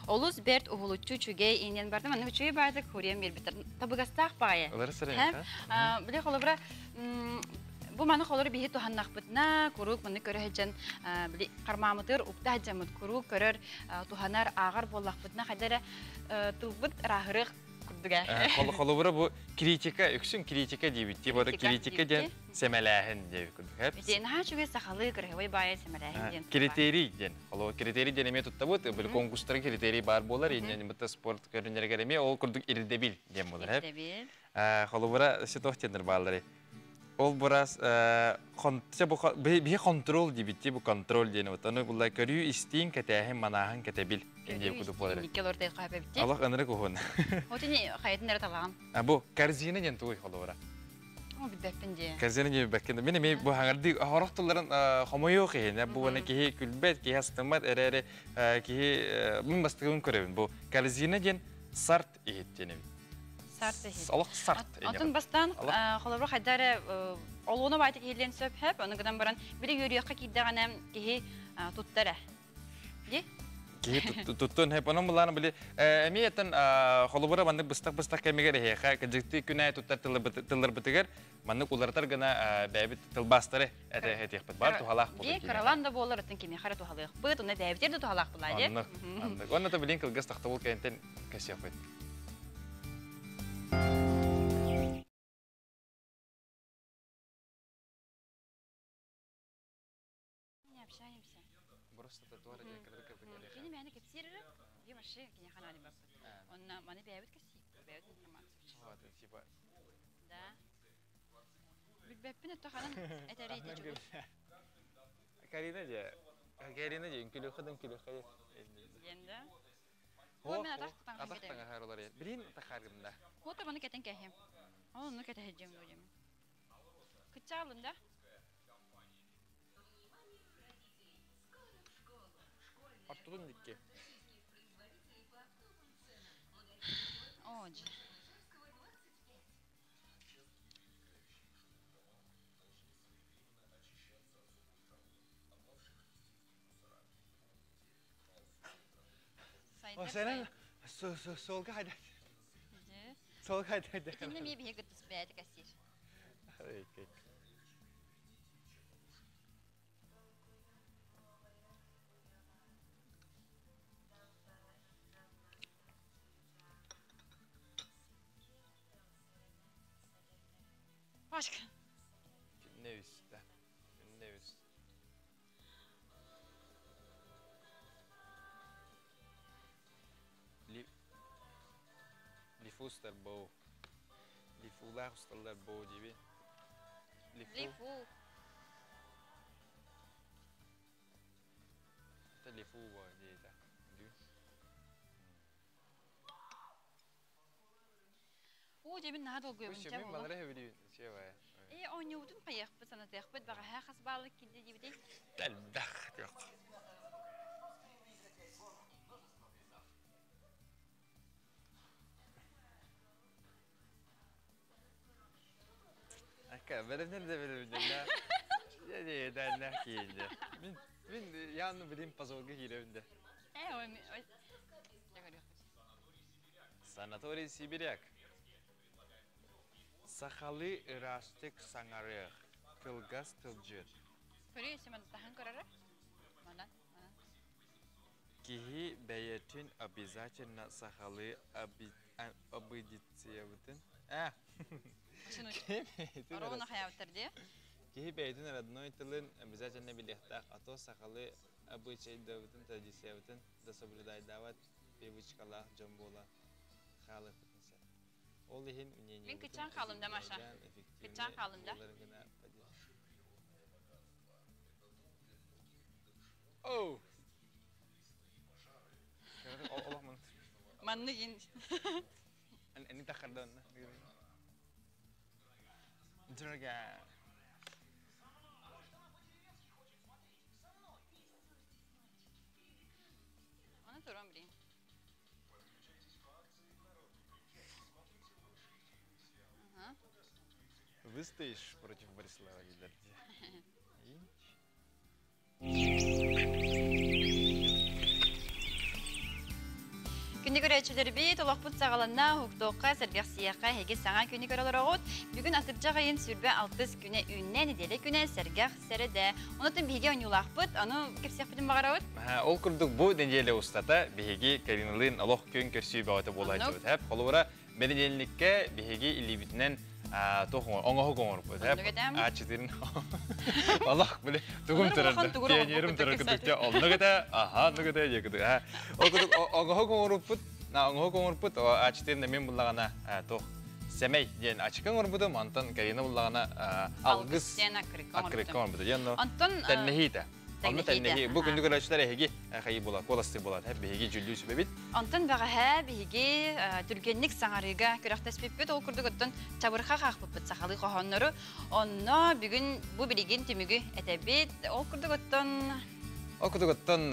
Олус бэрт уһулуччу үчүгэй инен бардым. Манна үчүгэй баайдык хуриям биэрбиттэр. Табыгастаах баайы. Били холобура бу маны холору биһи туһаннахпытына куруук маны көрө сылдьан били кармаамытыгар укта сылдьаммыт куруук көрөр туһанар ааҕар буоллахпытына хайда эрэ тылбыт ырааһырыах курдуга. Холобура бу критика, үксүн критика диэбит. Типа критика диэн сэмэлээһин диэбит курдук. Ити наһаа үчүгэй сахалыы кырыһыбай баайа сэмэлээһин диэн. Критерий диэн. Холобура критерий диэн эмиэ туттабыт. Били конкурстары критерий баар буолар. Инньэ бытта спорт көрүннэригэр эмиэ ол курдук ирдэбил диэн буолар. Ирдэбил. Холобура ситох диэннэр бааллар. Ол бурас биһи контрол диэбит бу контроль диэн вот ону булла көрүү истиин кэтээһин манааһын кэтэбил диэн кудук буолар. Икки олортой хаапэбитти. Алах ынырык уһун. Отини хайатын эрэ талаҕын. А бу корзина диэн тугуй холобура? О билбэппин дии. Корзина диэн билбэккин. Мин эмиэ бу хаҥардыы хорох тылларын хомойуох иһин бу уонна киһи күлбэт, киһи астыммат эрээри киһи мин бастыгын көрөбүн. Бу корзина диэн сарт иһит диэн эбит. Сарт иһит. Олох сарт. Отун бастаан холобур хайда эрэ олуона баайта киһилиэн сөп хэп, ону гынан баран били үөрүйэххэ киирдэҕинэ киһи туттар ээ. Ди? Киһи туттун хэп, онон булааны били эмиэ этэн холобура маннык быстах-быстах кэмигэр эһиэхэ кыдьыкты күн аайы туттар тылларбытыгар маннык уларытар гына бэйэбит тылбаастары этиэхпит бар туһалаах буолар. Кыралаан да буолар, оттон кимиэхэ эрэ туһалыахпыт, онно бэйэбитигэр да туһалаах буолаа дии. Оннук, оннук. Онно да билин кылгас тохтобул кэнтэн кэсиэхпит. Не общаемся. Просто татуара диэн кытары кытары Кини мээнэ кэпсиир эрэ, би вообще киниэхэ наада баппыт. Онно маны бэйэбит кэпсиир, бэйэбит информация. Типа. Да. Билбэппин өттө ханан этэрий дичугут. Карина же, Карина же, үҥкүлүөххэ да үҥкүлүөххэ Диэн да. Ой, мен атах таҥаһа Атах таҥаһа олор. Билин тахаргым да. Хота маны кэтэн кэһим. Оны кэтэһэдьиэм дуу Кычаалын да? Ортотун дикки. Оодьи. О, сенен солга хайда. Солга хайда. Итинне ми биһи кыттыс бэйэтэ кэссиир. Başka. Ne üstte. Ne üst. Лифустар боу. Лифулах усталлар боу диби. Лифу. Лифу. Это лифу диэта. Уу дебин наһаа долгуйабын дьэ буолла. Манара хэбили сиэвэ. Ээ оонньуубутун хайыахпыт санатыахпыт баҕаһаа хас баалык киирдэ диэбитий? Элбэх диэх. Akka бэлэмнэр да бэлэмнэр. Я да да киинде. Мин мин яны билим позорга киирэбин де. Ээ ой ой. Санаторий Сибиряк. Сахалыы ыраастык саҥарыах, кылгас тылдьыт. Көрүө Семен таһан көрөрө. Манан, манан. Киһи бэйэтин обязательно сахалыы обыдициябытын э Оруобуна хайаабыттар дии. Киһи бэйэтин родной тылын обязательно билиэхтээх, а то сахалыы обычайдабытын, традициябытын да соблюдайдаабат привычкалаах дьон буола хаалыахпытын сөп. Ол иһин Мин кыччаан хаалым да, Маша. Кыччаан хаалым да. Оу! Олох мын. Манны ин. Эни тахардан. Дорога. Оны туран билин. Выстоишь против Борислава Гилерди? Күндү көрөөччүлэрбит, олохпут саҕаланна, уһуктуохха, сэргэхсийиэххэ эһиги саҥа күнү көрө олороҕут. Бүгүн атырдьах ыйын 26 күнэ үүннэ, нэдиэлэ күнэ, сэргэх сэрэдэ. Онон биһиги оонньуулаахпыт, ону кэпсиэхпитин баҕарабыт. Ол курдук бу нэдиэлэ устата биһиги Кариналыын олох күн көрсүү бөҕөтө буолааччыбыт. Хэп, холобура, бэнидиэнньиккэ биһиги илиибитинэн туох оҥоһук оҥорбут. Ааччытын олох били тугум турар пионерым турар кытыкча онно кытэ аха онно кытэ диэ кытык ол кытык оҥоһук оҥоруппут оҥоһук оҥорпут ааччытын мен буллаҕына туох сэмэй диэн ачыка оҥорбутум онтон Карина буллаҕына алгыс диэн аккырыкка оҥорбута диэн онтон тэннэһиитэ Онно тэннэһии. Бу күндү көрөөччүлэр эһиги хайы була, куоластыы буолат. Биһиги дьүллүү сүбэбит. Онтон бэҕэһээ биһиги түргэнник саҥарыыга күрэхтэспиппит. Ол курдук оттон чабырха хаахпыппыт сахалыы хоһооннору. Онно бүгүн бу билигин түмүгү этэбит. Ол курдук оттон Ол курдук оттон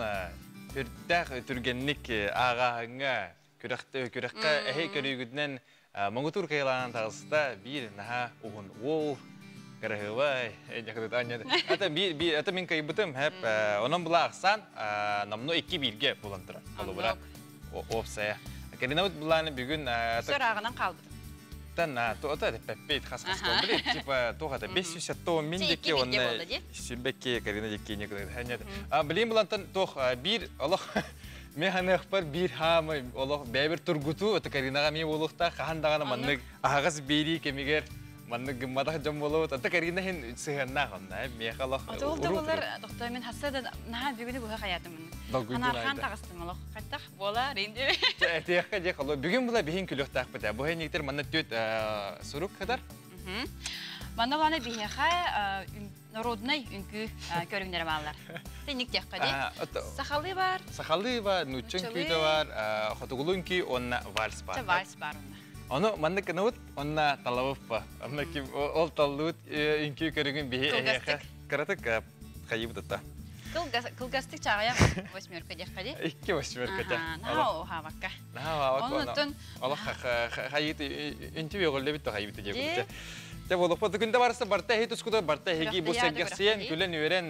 түрдээх түргэнник ааҕааһыҥҥа күрэхтэ күрэххэ эһи көрүүгүтүнэн муҥутуур кыайылаан таҕыста биир наһаа уһун уол кыраһыабай ата биир ата мин кыайбытым хэп онон була ахсаан номно икки бииргэ булан турар холобура уопсайа Каринабыт булааны бүгүн Сырааҕынан хаалбытым. Тан то пеппит хас хас болдури типа туох это 510 мин дикки онна сүрбекке Карина дикки не кыдыр. Билим булантан туох биир олох Мен ханыахпар биир хаамай олох бэйбир тургутуу это Каринаҕа эмиэ буолуохтаах хаһан даҕаны маннык аһаҕас биэрии кэмигэр маннык гымматах дьон буолабыт. Ата Карина иһин сыһыаннаах онно миэхэ олох Ол да буолар доктор мен хасса да наһаа бүгүнү быһа хаятым. Анархан таҕыстым олох. Хаттах буола рин Этиэххэ дьэ холо бүгүн була биһин күлүөхтаахпыт. Бу хэнниктер манна түөт сурук кытар. Манна улаана биһиэхэ народнай үҥкүү көрүҥнэрэ бааллар. Тинник диэххэ дии. Сахалыы бар. Сахалыы бар, нуучча үҥкүүтэ бар, хотугулуу үҥкүү уонна вальс бар. Вальс бар онно. Ону маннык гынабыт, онно талабыппа. Онно ким ол таллыбыт үҥкүү көрүҥүн биһи эһиэхэ кыратык хайыбыт атта. Кылгастык чаҕыйах восьмерка диэххэ дии. Икки восьмерка те. Наһаа уһаабакка. Наһаа уһаабакка. Оннуттан Олох хайыт үнтү өҕүллэбит да хайыбыт диэбит. Те болоппо күндэ барыста барта эһи тускута барта эһиги бу сэргэхсийэн күлэн үөрэн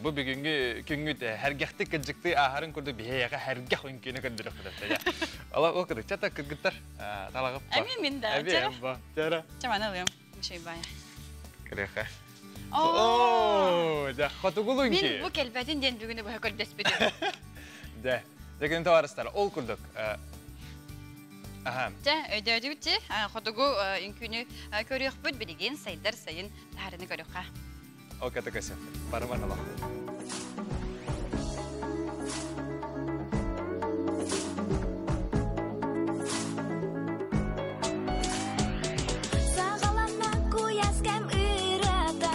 бу бүгүҥҥү күҥҥүт һэргэхтик кырдьыктыы ааһарын курдук биһиэхэ һэргэх үҥкүүнү көрдөрөхпүт. Ала ол кыдык чата кыргыттар талаҕыппа. Эми мин да. Эби Чара. Чаманы ылыам. Мишей бая. Кырыха. Оо, да, хотугулун ки. Мин бу келбетин диэн бүгүнү быһа көрдөспүтүм. Дэ. Дэ күн товарыстар, ол курдук. Аха. Дьэ, өйдөөдүгүт хотугу үҥкүүнү көрүөхпүт билигин сайдар сайын таһарыны көрүөххэ. Ол ката көсө. Барыман олох. Саҕаланна куйаас кэм ырыата,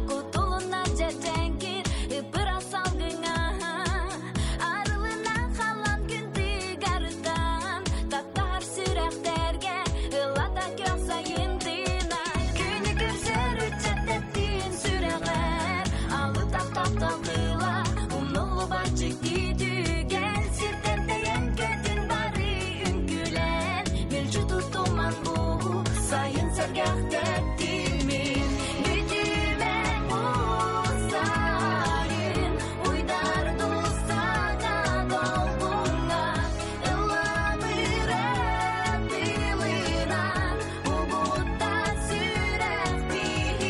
кутулунна дьэдьэҥкир ыппыра салгыҥа. Арылына халан күн тыгарыттан, таптаһар сүрэхтэргэ ыллата көх сайын тыына. Күнү көрсөр ыччат тэптиин сүрэҕэр, алытах таптал тыла, умнуллубат дьикти түгэн. Сиртэн тэйэн көтүн бары үҥкүүлэн, мүлчү туттуман бу сайын сэргэх тэптимин. Бүтүмэ бу сайын, уйдар саҥа долгуҥҥа, ыллабыра тылынан, угуттан сүрэх биһик.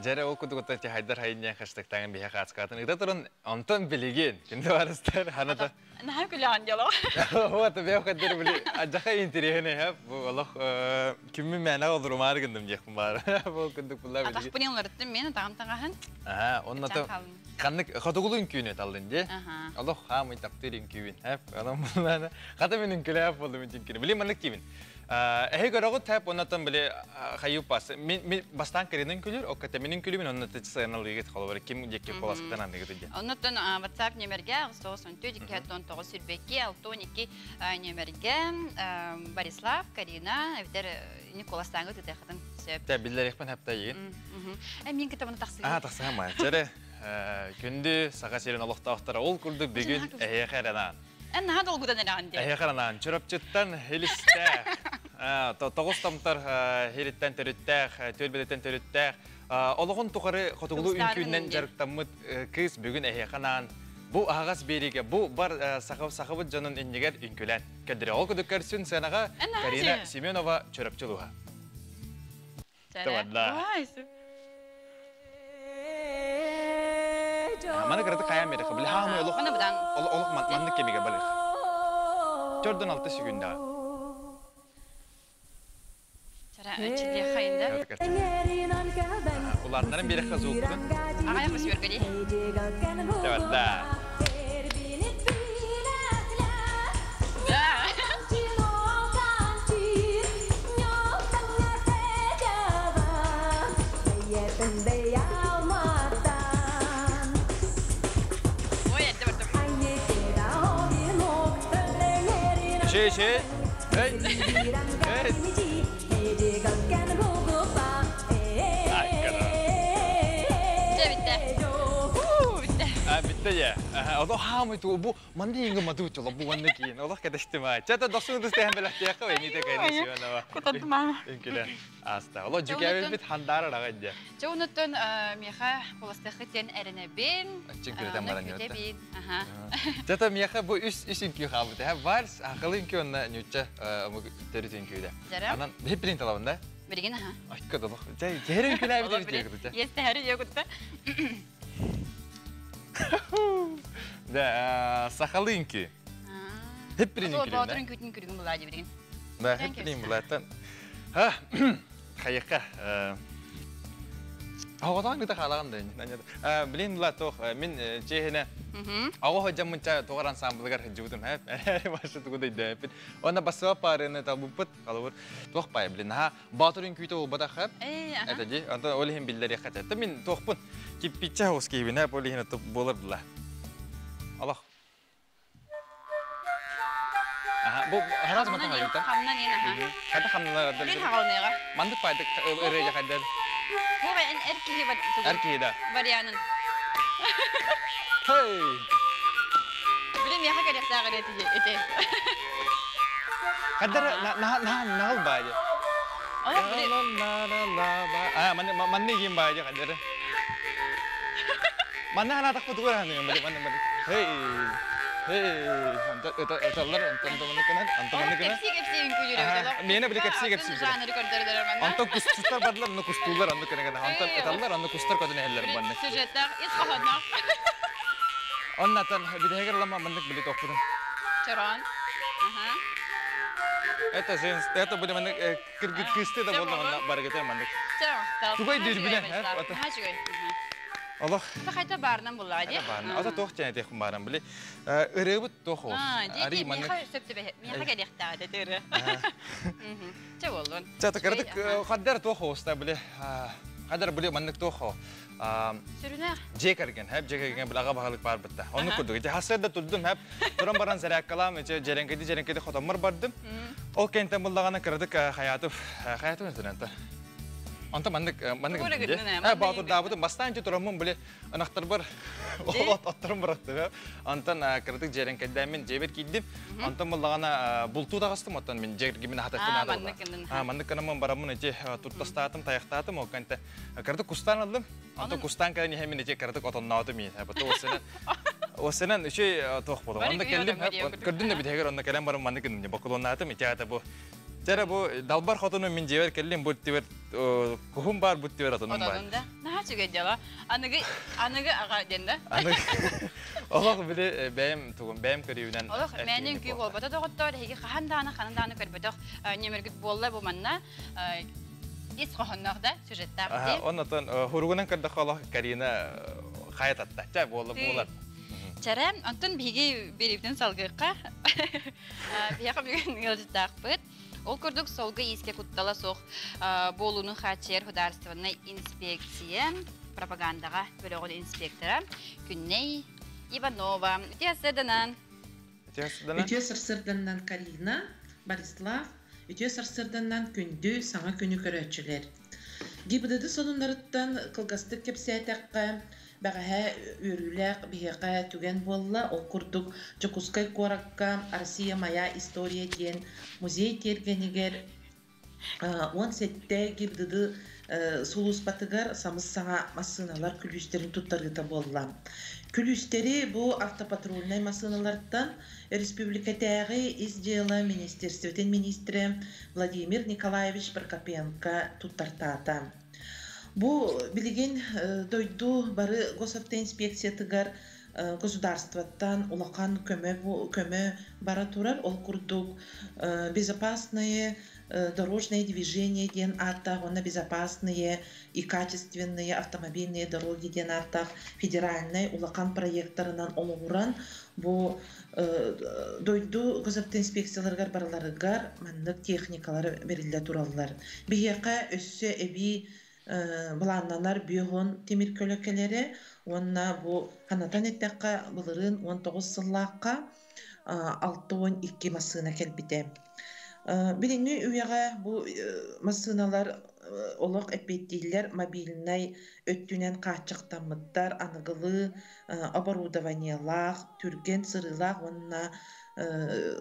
Дьэрэ ол курдук хайдар хайньа хаштыктаан биһэ хаацкаатын ыта туран онтон билигин күндү барыстар ханата Наһаа күлэҕин дьоло. Вот бэйэ каддер били ажаха интересный ха бу олох кимми мээнэ олорумаары гынным диэхпин баар бу курдук булла билиги. Атахпын ылларыттым мен атаҕым таҥаһын. Аха онно ханнык хотугулу үҥкүүнү таллын дии. Олох хаамый таптыыр үҥкүүбүн. Онон буллаана хата мин үҥкүлээх болдум үҥкүнү. Били маннык киибин. Эһи көрөҕүт тэп оннотон били хайыппас. Мин бастаан кэринин күлүр, окката минин күлүмүн онно сыаналыыгыт холобура ким диэки куоласкытын аныгыт диэн. Оннотон WhatsApp нөмерге 9 2 9 22 нөмерге Борислав, Карина, эбитер Николастааҥы тытыахытын сөп. Тэ биллэриэхпин хаптайыгын. Мин кытабыны тахсыгын. Аа тахсыһамма. Чэрэ күндү Саха сирин олохтоохторо ол курдук бүгүн эһиэхэ эрэнаан. Эн наһаа долгутан эрэҕин дии. Эһиэхэ эрэнаан Чурапчыттан Илистээх. Тоғыз томтор хириттен төрүттээх, түөлбэлиттэн төрүттээх, олоҕун тухары хотугулуу үҥкүүнэн дьарыктаммыт кыыс бүгүн эһиэхэ анаан бу аһаҕас биэриигэ бу бар сахабыт дьонун иннигэр үҥкүүлээн көрдөрө. Ол курдук көрсүн сыанаҕа Карина Семенова Чөрөпчү улууһа. Тавадла. Маны кыраты каян береха. Били хаамай олох олох маннык кемиге балых. Төрдөн алты сүгүндаҕа. Улаатнарын береха зууккутун. Ағай қос бергеди. Тавадла. Şey şey. Hey. Hey. Битте я. Ото хаамы ту бу манды инга маду чоло бу ванны киин. Олох кедестима. Чата досун дустehen белахтияка вени те кайны сиона. Кутаттма. Инкиле. Аста. Оло жүкәбил бит хандара рага дьэ. Чоунуттан меха холостахы тен эренебин. Ачын күрден баран йотта. Чата меха бу үс үс үнкү хабыт. Ха вальс акылы үнкү онна нүчче төрүт үнкүдө. Анан хеп билин талабын да? Билген аха. Акка долох. Жай жерин күләбит дип дип. Есте хәри йогутта. Да, сахалынки. Хеп билин үнкү. Батырын күтүн күргүн була дип билген. Да, хеп билин булаттан. Ха, хайыкка. Ағатан гыта халаган да. Билин була тох, мин чехине. Ага ходжамынча тоғар ансамблыгар жудум хэп. Башы тугудай дэпит. Онна басыва парыны табуппут калыбыр. Тох пай билин. Ха, батырын күйтө болбата хэп. Это ди. Онта олихин биллери хата. Мин тохпун. Киппича хос кибин хэп олихин топ болар була. Аллах. Аха, бу хараз мата хайта. Хамнан ен аха. Ката хамнан. Билин хагалныга. Мандык пайдык ырыга хайдар. Бу эн эркиһи бар. Эркиһи да. Варианын. Хей. Билин меха керек тагы эти. Кадар на на нал баje. Ала билин. La la la ba. А, ман манны ким баje кадар. Манна хана такпы тугар ханы мали манна мали. Хей. Хей. Анта это эталлар анта манны канан анта манны канан. Кепси кепси үҥкүүлүрэ. Мени биле кепси кепси. Жанры көрдөрдөр манна. Анта кустар барлар, аны кустулар аны канан. Анта эталлар аны кустар көдөн эхеллер банны. Сюжеттер ис кохонно. Оннатан бидегер лама маннык биле токпудун. Чорон. Аха. Это сен это буде маннык кыргыт кысты да болду манна баргетер маннык. Чорон. Тугай дир биле. Ха чугай. Аллах. Хайта барынан булла ди. Барынан. Ата тох чәне тех баран биле. Ырыбыт тох ос. Ари маннык. Сөптөбе. Миха келехта дедер. Чэ болдун. Чата кырдык хаддар тох оста биле. Хаддар биле маннык тох. Сүрүнә. Жекерген, хәп жекерген билага баһалык бар битте. Оны курдук. Же хасырда турдум, хәп туран баран заряккалам, же жеренкеди жеренкеди хотоммар бардым. Ол кентен буллаганы кырдык хаятып, хаятып интернетте. Онта маннык маннык. Ә батыр дабыты бастан же турамын биле анахтар бар. Ол аттарым баратты. Антан кырдык жеренкеден мен жебер киддим. Антан буллагана булту дагастым, оттан мен жергимен хататтым. А маннык канамын барамын эти туртастатым, таяктатым, ол кенте кырдык кустан алдым. Антон кустан кэлэн иһэммин ити кыратык отонноотум иин. Бата осенен осенен үчүй туох болом. Онно кэллим, көрдүм да битээгэр онно кэлэн баран маннык гынным бокулоннаатым ити аата бу. Жара бу далбар хотуну мин жебер кэллим бу тибер кухум бар бу тибер отонум бар. Отонунда. Наһаа үчүгэй дьыала. Аныгы аныгы аға ден да. Аныгы Олох биле бэйэм тугум бэйэм көрүүнэн. Олох мээнин күй болбата доҕоттоор эһиги хаһан даҕаны ханан даҕаны көрбөтөх ньэмэргит буолла бу манна ис хоһонноох да сюжеттаах. Оннотон хуругунан көрдөххө олох Карина хайататта. Чэ буолла буолар. Чэрэ, онтон биһиги бириибитин салгыыкка. Биһиэхэ бүгүн ыалдьыттаахпыт. Ол курдук солго иискэ куттала суох буолууну хааччыйар художественнай инспекция пропагандаҕа бөлөҕүн инспектора Күннэй Иванова. Үтүө сырданан. Үтүө сырданан. Үтүө сырсырданнан Карина, Борислав, үтүө сарсырданнан күндү саҥа күнү көрөөччүлэр. ГИБДД сонуннарыттан кылгастык кэпсээтэххэ, бэҕэһээ үөрүүлээх биһиэхэ түгэн буолла. Ол курдук Дьокуускай куоракка «Россия моя история» диэн музей тиэргэнигэр 17 ГИБДД сулууспатыгар самыс-саҥа массыыналар күлүүстэрин туттарыыта буолла. Күлүүстэри бу автопатрульнай массыыналартан республикатааҕы ис дьыала министерствотын министрэ Владимир Николаевич Прокопенко туттартаата. Бу билигин дойду бары госавтоинспекциятыгар государствоттан улахан көмө көмө бара турар. Ол курдук безопасные дорожное движение диэн ааттаах уонна безопасные и качественные автомобильные дороги диэн ааттаах федеральнай улахан проекттарынан олоҕуран бу дойду госавтоинспекцияларыгар барыларыгар маннык техникалар бэриллэ тураллар. Биһиэхэ өссө эбии былааннанар биоһон тимир көлөкелери уонна бу ханатан эттэххэ былырыын 19 сыллаахха 62 массыына кэлбитэ. Билиҥҥи үйэҕэ бу массыыналар олох эппиэттииллэр, мобильнай өттүнэн хааччахтаммыттар, аныгылыы оборудованиелаах, түргэн сырыылаах уонна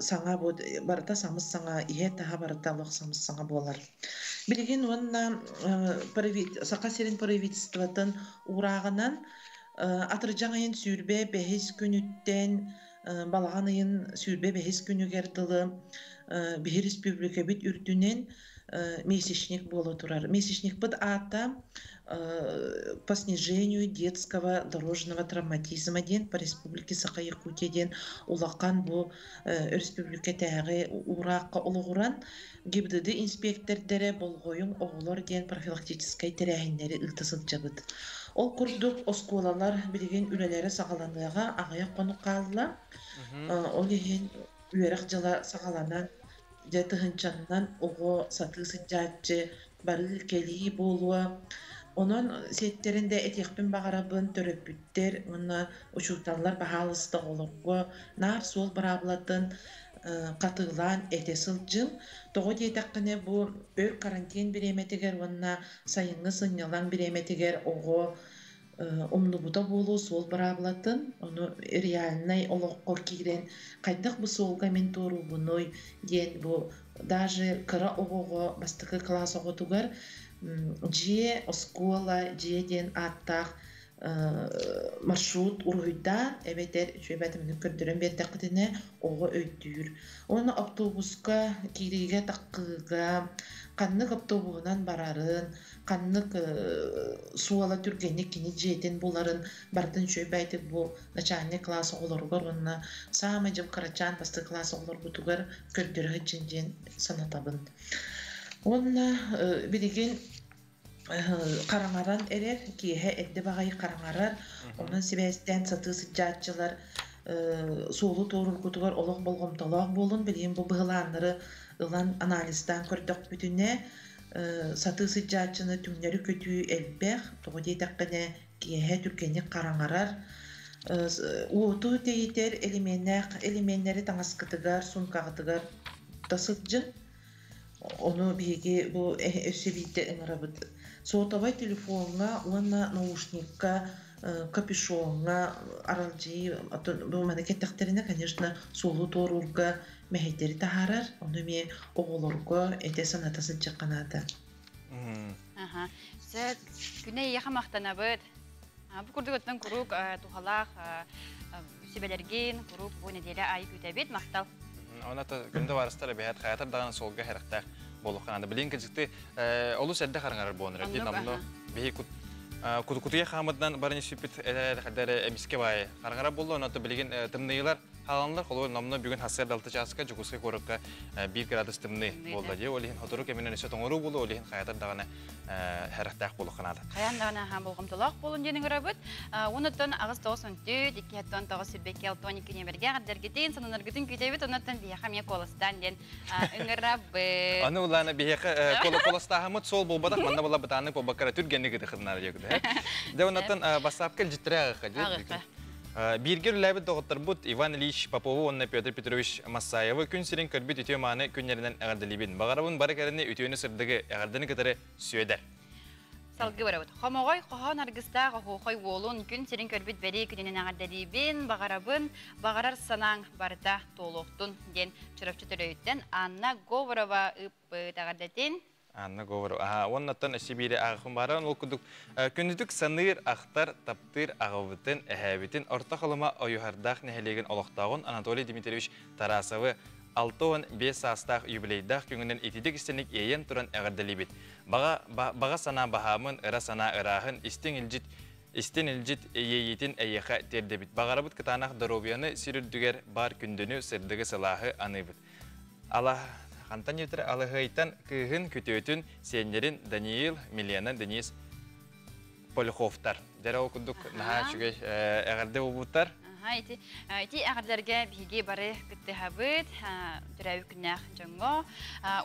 саҥа барыта самыс-саҥа, иһэ-таһа барыта олох самыс-саҥа буолар. Билигин уонна Саха сирин правительствотын уурааҕынан атырдьах ыйын 25 күнүттэн балаҕан ыйын 25 күнүгэр дылы биһи республикабыт үрдүнэн месячник буола турар. Месячникпыт аата по снижению детского дорожного травматизма диэн по Республике Саха-Якутия диэн улахан бу республикатааҕы уураахха олоҕуран ГИБДД инспектордара болҕойуҥ оҕолор диэн профилактическай тэрээһиннэри ыыта сылдьабыт. Ол курдук оскуолалар билигин үлэлэрэ саҕаланыаҕа аҕыйах хонук хаалла. Ол иһин үөрэх дьыла саҕаланан дьэ тыһыынчаннан оҕо сатыы сылдьааччы барыы кэлии буолуо. Онон сиэттэрин да этиэхпин баҕарабын төрөппүттэр уонна учууталлар баһаалыста оҕолорго наар суол быраабылатын хатыылаан этэ сылдьыҥ. Тоҕо диэтэххинэ бу өр карантин бириэмэтигэр уонна сайыҥҥы сынньалаҥ бириэмэтигэр оҕо умнубута буолуо суол быраабылатын, ону реальнай олоххо киирэн хайдах бу суолга мин туоруубунуй диэн бу даже кыра оҕоҕо бастакы кылаас оҕотугар дьиэ, оскуола, дьиэ диэн ааттаах маршрут уруһуйдаан эбэтэр үчүгэй бээтэмэни көрдөрөн биэрдэххитинэ оҕо өйдүүр. Уонна автобуска киириигэ таххыыга ханнык автобуһунан барарын, ханнык суола түргэнник кини дьиэтин буларын барытын үчүгэй бэйэтик бу начальник класс оҕолоругар уонна саамай дьыл кырачаан бастакы класс оҕолорбутугар көрдөрө сылдьын диэн санатабын. Уонна билигин хараҥаран эрэр, киэһэ эрдэ баҕайы хараҥарар, онон сибээстээн сатыы сылдьааччылар суолу туоруургутугар олох болҕомтолоох буолун, билигин бу быһылааннары ылан анализтаан көрдөхпүтүнэ, сатыы сылдьааччыны түҥнэри көтүү элбэх, тоҕо диэтэххинэ киэһэ түргэнник хараҥарар, уоту тэйитэр элеменнээх элеменнэри таҥаскытыгар, суумкаҕытыгар да сылдьын. Ону биһиги бу өссө биирдэ ыҥырабыт. Сотовай телефоҥҥа уонна наушникка, капюшоҥҥа аралдьыйыы бу маны кэттэхтэринэ, конечно, суолу туоруурга мэһэйдэри таһаарар. Ону эмиэ оҕолорго этэ саната сылдьыахха наада. Аха. Сөп. Күнэ ийэхэ махтанабыт. Бу курдук оттон куруук туһалаах сүбэлэргин куруук бу нэдиэлэ аайы күүтэбит. Махтал. Она күндө барыстар эбэһэт хаятар даҕаны суолга хэрэхтээх буолуохха наада. Билин кыдьыкты олус эрдэ хараңарар буолан эрэр. Намно биһи кутуйа хаамытынан барын испиппит хадары эмиске баайы хараңара буолла. Онон билигин тымныйылар хааланнар холобур номно бүгүн хассыар 6 чааска Дьокуускай куоракка 1 градус тымныы буолла дии. Ол иһин сотору кэминэн өссө тоҥоруу буолуо, ол иһин хаятар даҕаны хэрэхтээх буолуохха наада. Хайаан даҕаны аһаан болҕомтолоох буолун диэн ыҥырабыт. Онуттан аҕыс тоҕус он түөрт, икки хэттон тоҕус сүрбэкки алтан икки нүөмэргэ эҕэрдэргитин, сонуннаргытын күүтэбит. Онуттан биһиэхэ эмиэ куоластаан диэн ыҥырабыт. Аны улаана биһиэхэ куоластааһыммыт суол буолбатах, манна була бытааннык буолбакка түргэнник ытыхыннар диэкүтэ. Дьэ онуттан бассаапка илдьиттэрэ аҕыха. Бииргэ үлэлээбит доҕотторбут Иван Ильич Попову уонна Петр Петрович Массаевы күн сирин көрбүт үтүө-мааны күннэринэн эҕэрдэлиибин. Баҕарабын бары кэрэни, үтүөнү-сырдыгы, эҕэрдэни кытары Сүөдэр. Салгыы барабыт. Хомоҕой хоһоон аргыстаах оһуохай уолун күн сирин көрбүт бэлиэ күнүнэн эҕэрдэлиибин, баҕарабын, баҕарар санааҥ барыта туолуохтун диэн Чурапчы Төлөйүттэн Анна Говорова ыыппыт эҕэрдэтин. Анна Говорова. Аха, уоннаттан өссө биири ааҕыхпын бааран ол курдук күндүтүк саныыр, ахтар, таптыыр аҕабытын, эһээбитин Орто Халыма Ойуһардаах нэһилиэгин олохтооҕун Анатолий Дмитриевич Тарасовы 65 саастаах юбилейдаах күҥүнэн ититик истиник иэйэн туран эҕэрдэлиибит. Баҕа, баҕа санаа баһаамын, ыра санаа ырааһын, истиҥ илдьит истин илдьит иэйиитин эйиэхэ тиэрдэбит. Баҕарабыт кытаанах доруобуйаны сир үрдүгэр баар күндүнү, сырдыгы, сылааһы аныыбыт. Ала хантан диэтэр Алыһыайтан кыыһын, күтүөтүн, сиэннэрин Даниил, Милена, Денис Полюховтар. Дьэрэ ол курдук наһаа үчүгэй эҕэрдэ буолбуттар. Ити ити эҕэрдэлэргэ биһиги бары кыттыһабыт төрөөбүт күннээх дьоҥҥо.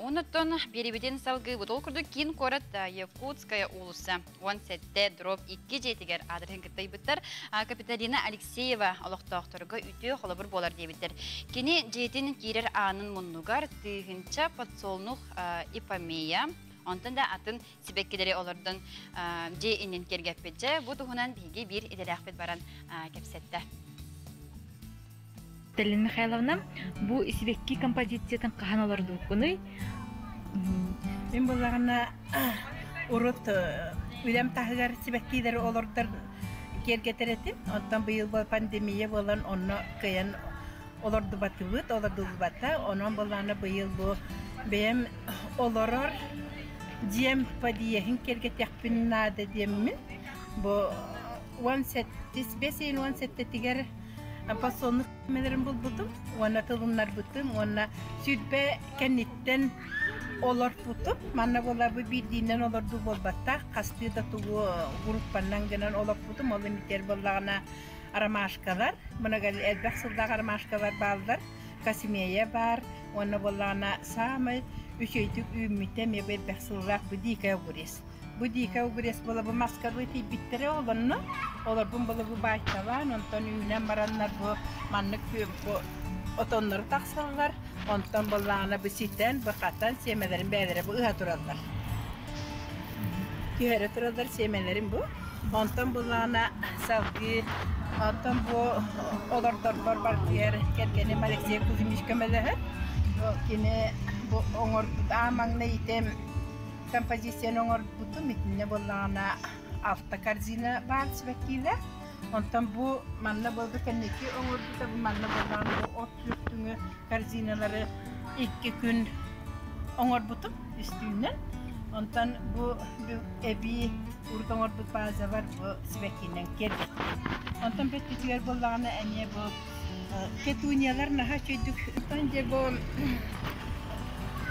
Оннуттан биэрибитин салгыыбыт. Ол курдук киин куорат Якутская уулусса 17 дробь 2 дьиэтигэр аадырыһын кыттайбыттар. Капиталина Алексеева олохтоохторго үтүө холобур буолар диэбиттэр. Кини дьиэтин киирэр аанын муннугар тыһыынча подсолнух ипомея, онтон да атын сибэккилэри олордон дьиэ иннин киэргэппит. Дьэ, бу туһунан биһиги биир идэлээхпит баран кэпсэттэ. Талина Михайловна, бу сибэкки композициятын хаһан олордубуккунуй? Мин буллаҕына урут үлэм таһыгар сибэккилэри олордор киэргэтэр этим. Оттон быйыл пандемия буолан онно кыайан олордубатыбыт, олордуллубата. Онон буоллаҕына быйыл бу бэйэм олорор дьиэм подъеһын киэргэтиэхпин наада диэммин бу 17 5 17-тигэр подсолнух мэлэрин булбутум уонна тылыннарбытым уонна сүүрбэ кэнниттэн олорпутум. Манна буолар бу биирдиинэн олордуу буолбаттаах, хастыы да тугу группаннан гынан олорпутум. Ол имитер буоллаҕына ромашкалар, мына элбэх сыллаах ромашкалар бааллар, космея баар, уонна буоллаҕына саамай үчүгэйдик үүммүтэ эмиэ бу элбэх сыллаах бу дикая огурец. Бу дикая огурец буола бу маскалыы тиийбиттэрэ олонно, олорбун буола бу баайталаан, онтон үүнэн бараннар бу маннык бу отоннору тахсаллар, онтон буоллаҕына бу ситэн, бу хатан сиэмэлэрин бэйэлэрэ бу ыһа тураллар. Түһэрэ тураллар сиэмэлэрин бу. Онтон буллаҕына салгыы оттон бу олордорбор баргыйар кэргэним Алексей Кузьмич көмөлөһөр. Кини бу оҥорбут аан маҥнай итим композицияны оҥорбутум итиннэ буоллаҕына алта корзина баар сибэккиилэ. Онтон бу манна буолбут кэнники оҥорбута бу манна буоллаҕына бу от күөхтүҥү корзиналары икки күн оҥорбутум үстүүнэн. Онтон бу эбии урут оҥорбут базабар бу сибэккинэн киэргэттим. Онтон бүттүтүгэр буоллаҕына эмиэ бу петуниялар наһаа үчүгэйдик. Онтон дьэ бу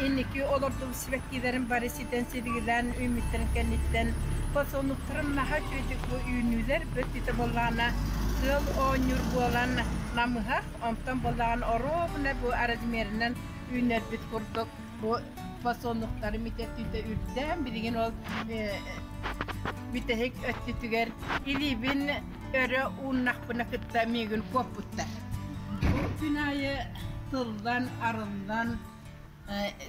инники олордубут сибэккилэрин бары ситэн силигилээн үүммүттэрин кэнниттэн подсолнухтарым наһаа үчүгэйдик бу үүнүүлэр бүттүтэ буоллаҕына тыал оонньуур буолан намыһах, онтон буоллаҕына оруобуна бу размерынан үүнэрбит курдук бу подсолнухтары митэ үрдээн билигин ол бүтэһик өттүтүгэр илиибин өрө ууннахпына кытта миигин куоппуттар. Бу күн аайы тыллан, арыллан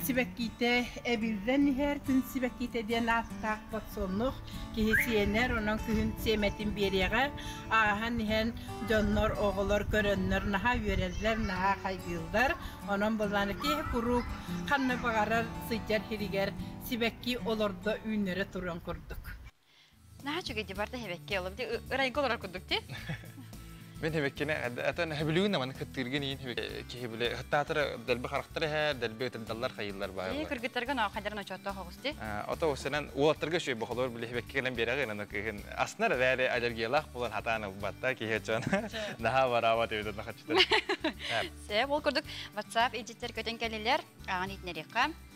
сибэккиитэ эбиллэн иһэр күн сибэккиитэ диэн ааттаах подсолнух киһи сиэнэр, онон күһүн сиэмэтин биэриэҕэ. Ааһан иһэн дьоннор, оҕолор көрөннөр наһаа үөрэллэр, наһаа хайгыыллар. Онон былааны киһи куруук ханна баҕарар сылдьар сиригэр сибэкки олордо үүннэрэ туран курдук. Наһаа үчүгэй барда хэбэкки олом ди ырайга олорор курдук ти. Мен хэбэккини атын хэбилүүн наманы кыттыыргын иин киһи биле хаттаатара дэлби харахтар эһэ дэлби ытырдаллар хайыллар баар. Ee кыргыттарга ноо хайдарын очоттоох оҕус ти. Ото осенан уолаттарга шүй бохолор биле хэбэкки кэлэн биэрэҕин аны кыһын аснар эрээри аллергиялаах буолан хатаан ылбатта киһи чон наһаа бараабат эбит нахачытар. Сэ ол курдук WhatsApp илдьиттэр көтөн кэллилэр ааҕан иһитиннэриэххэ.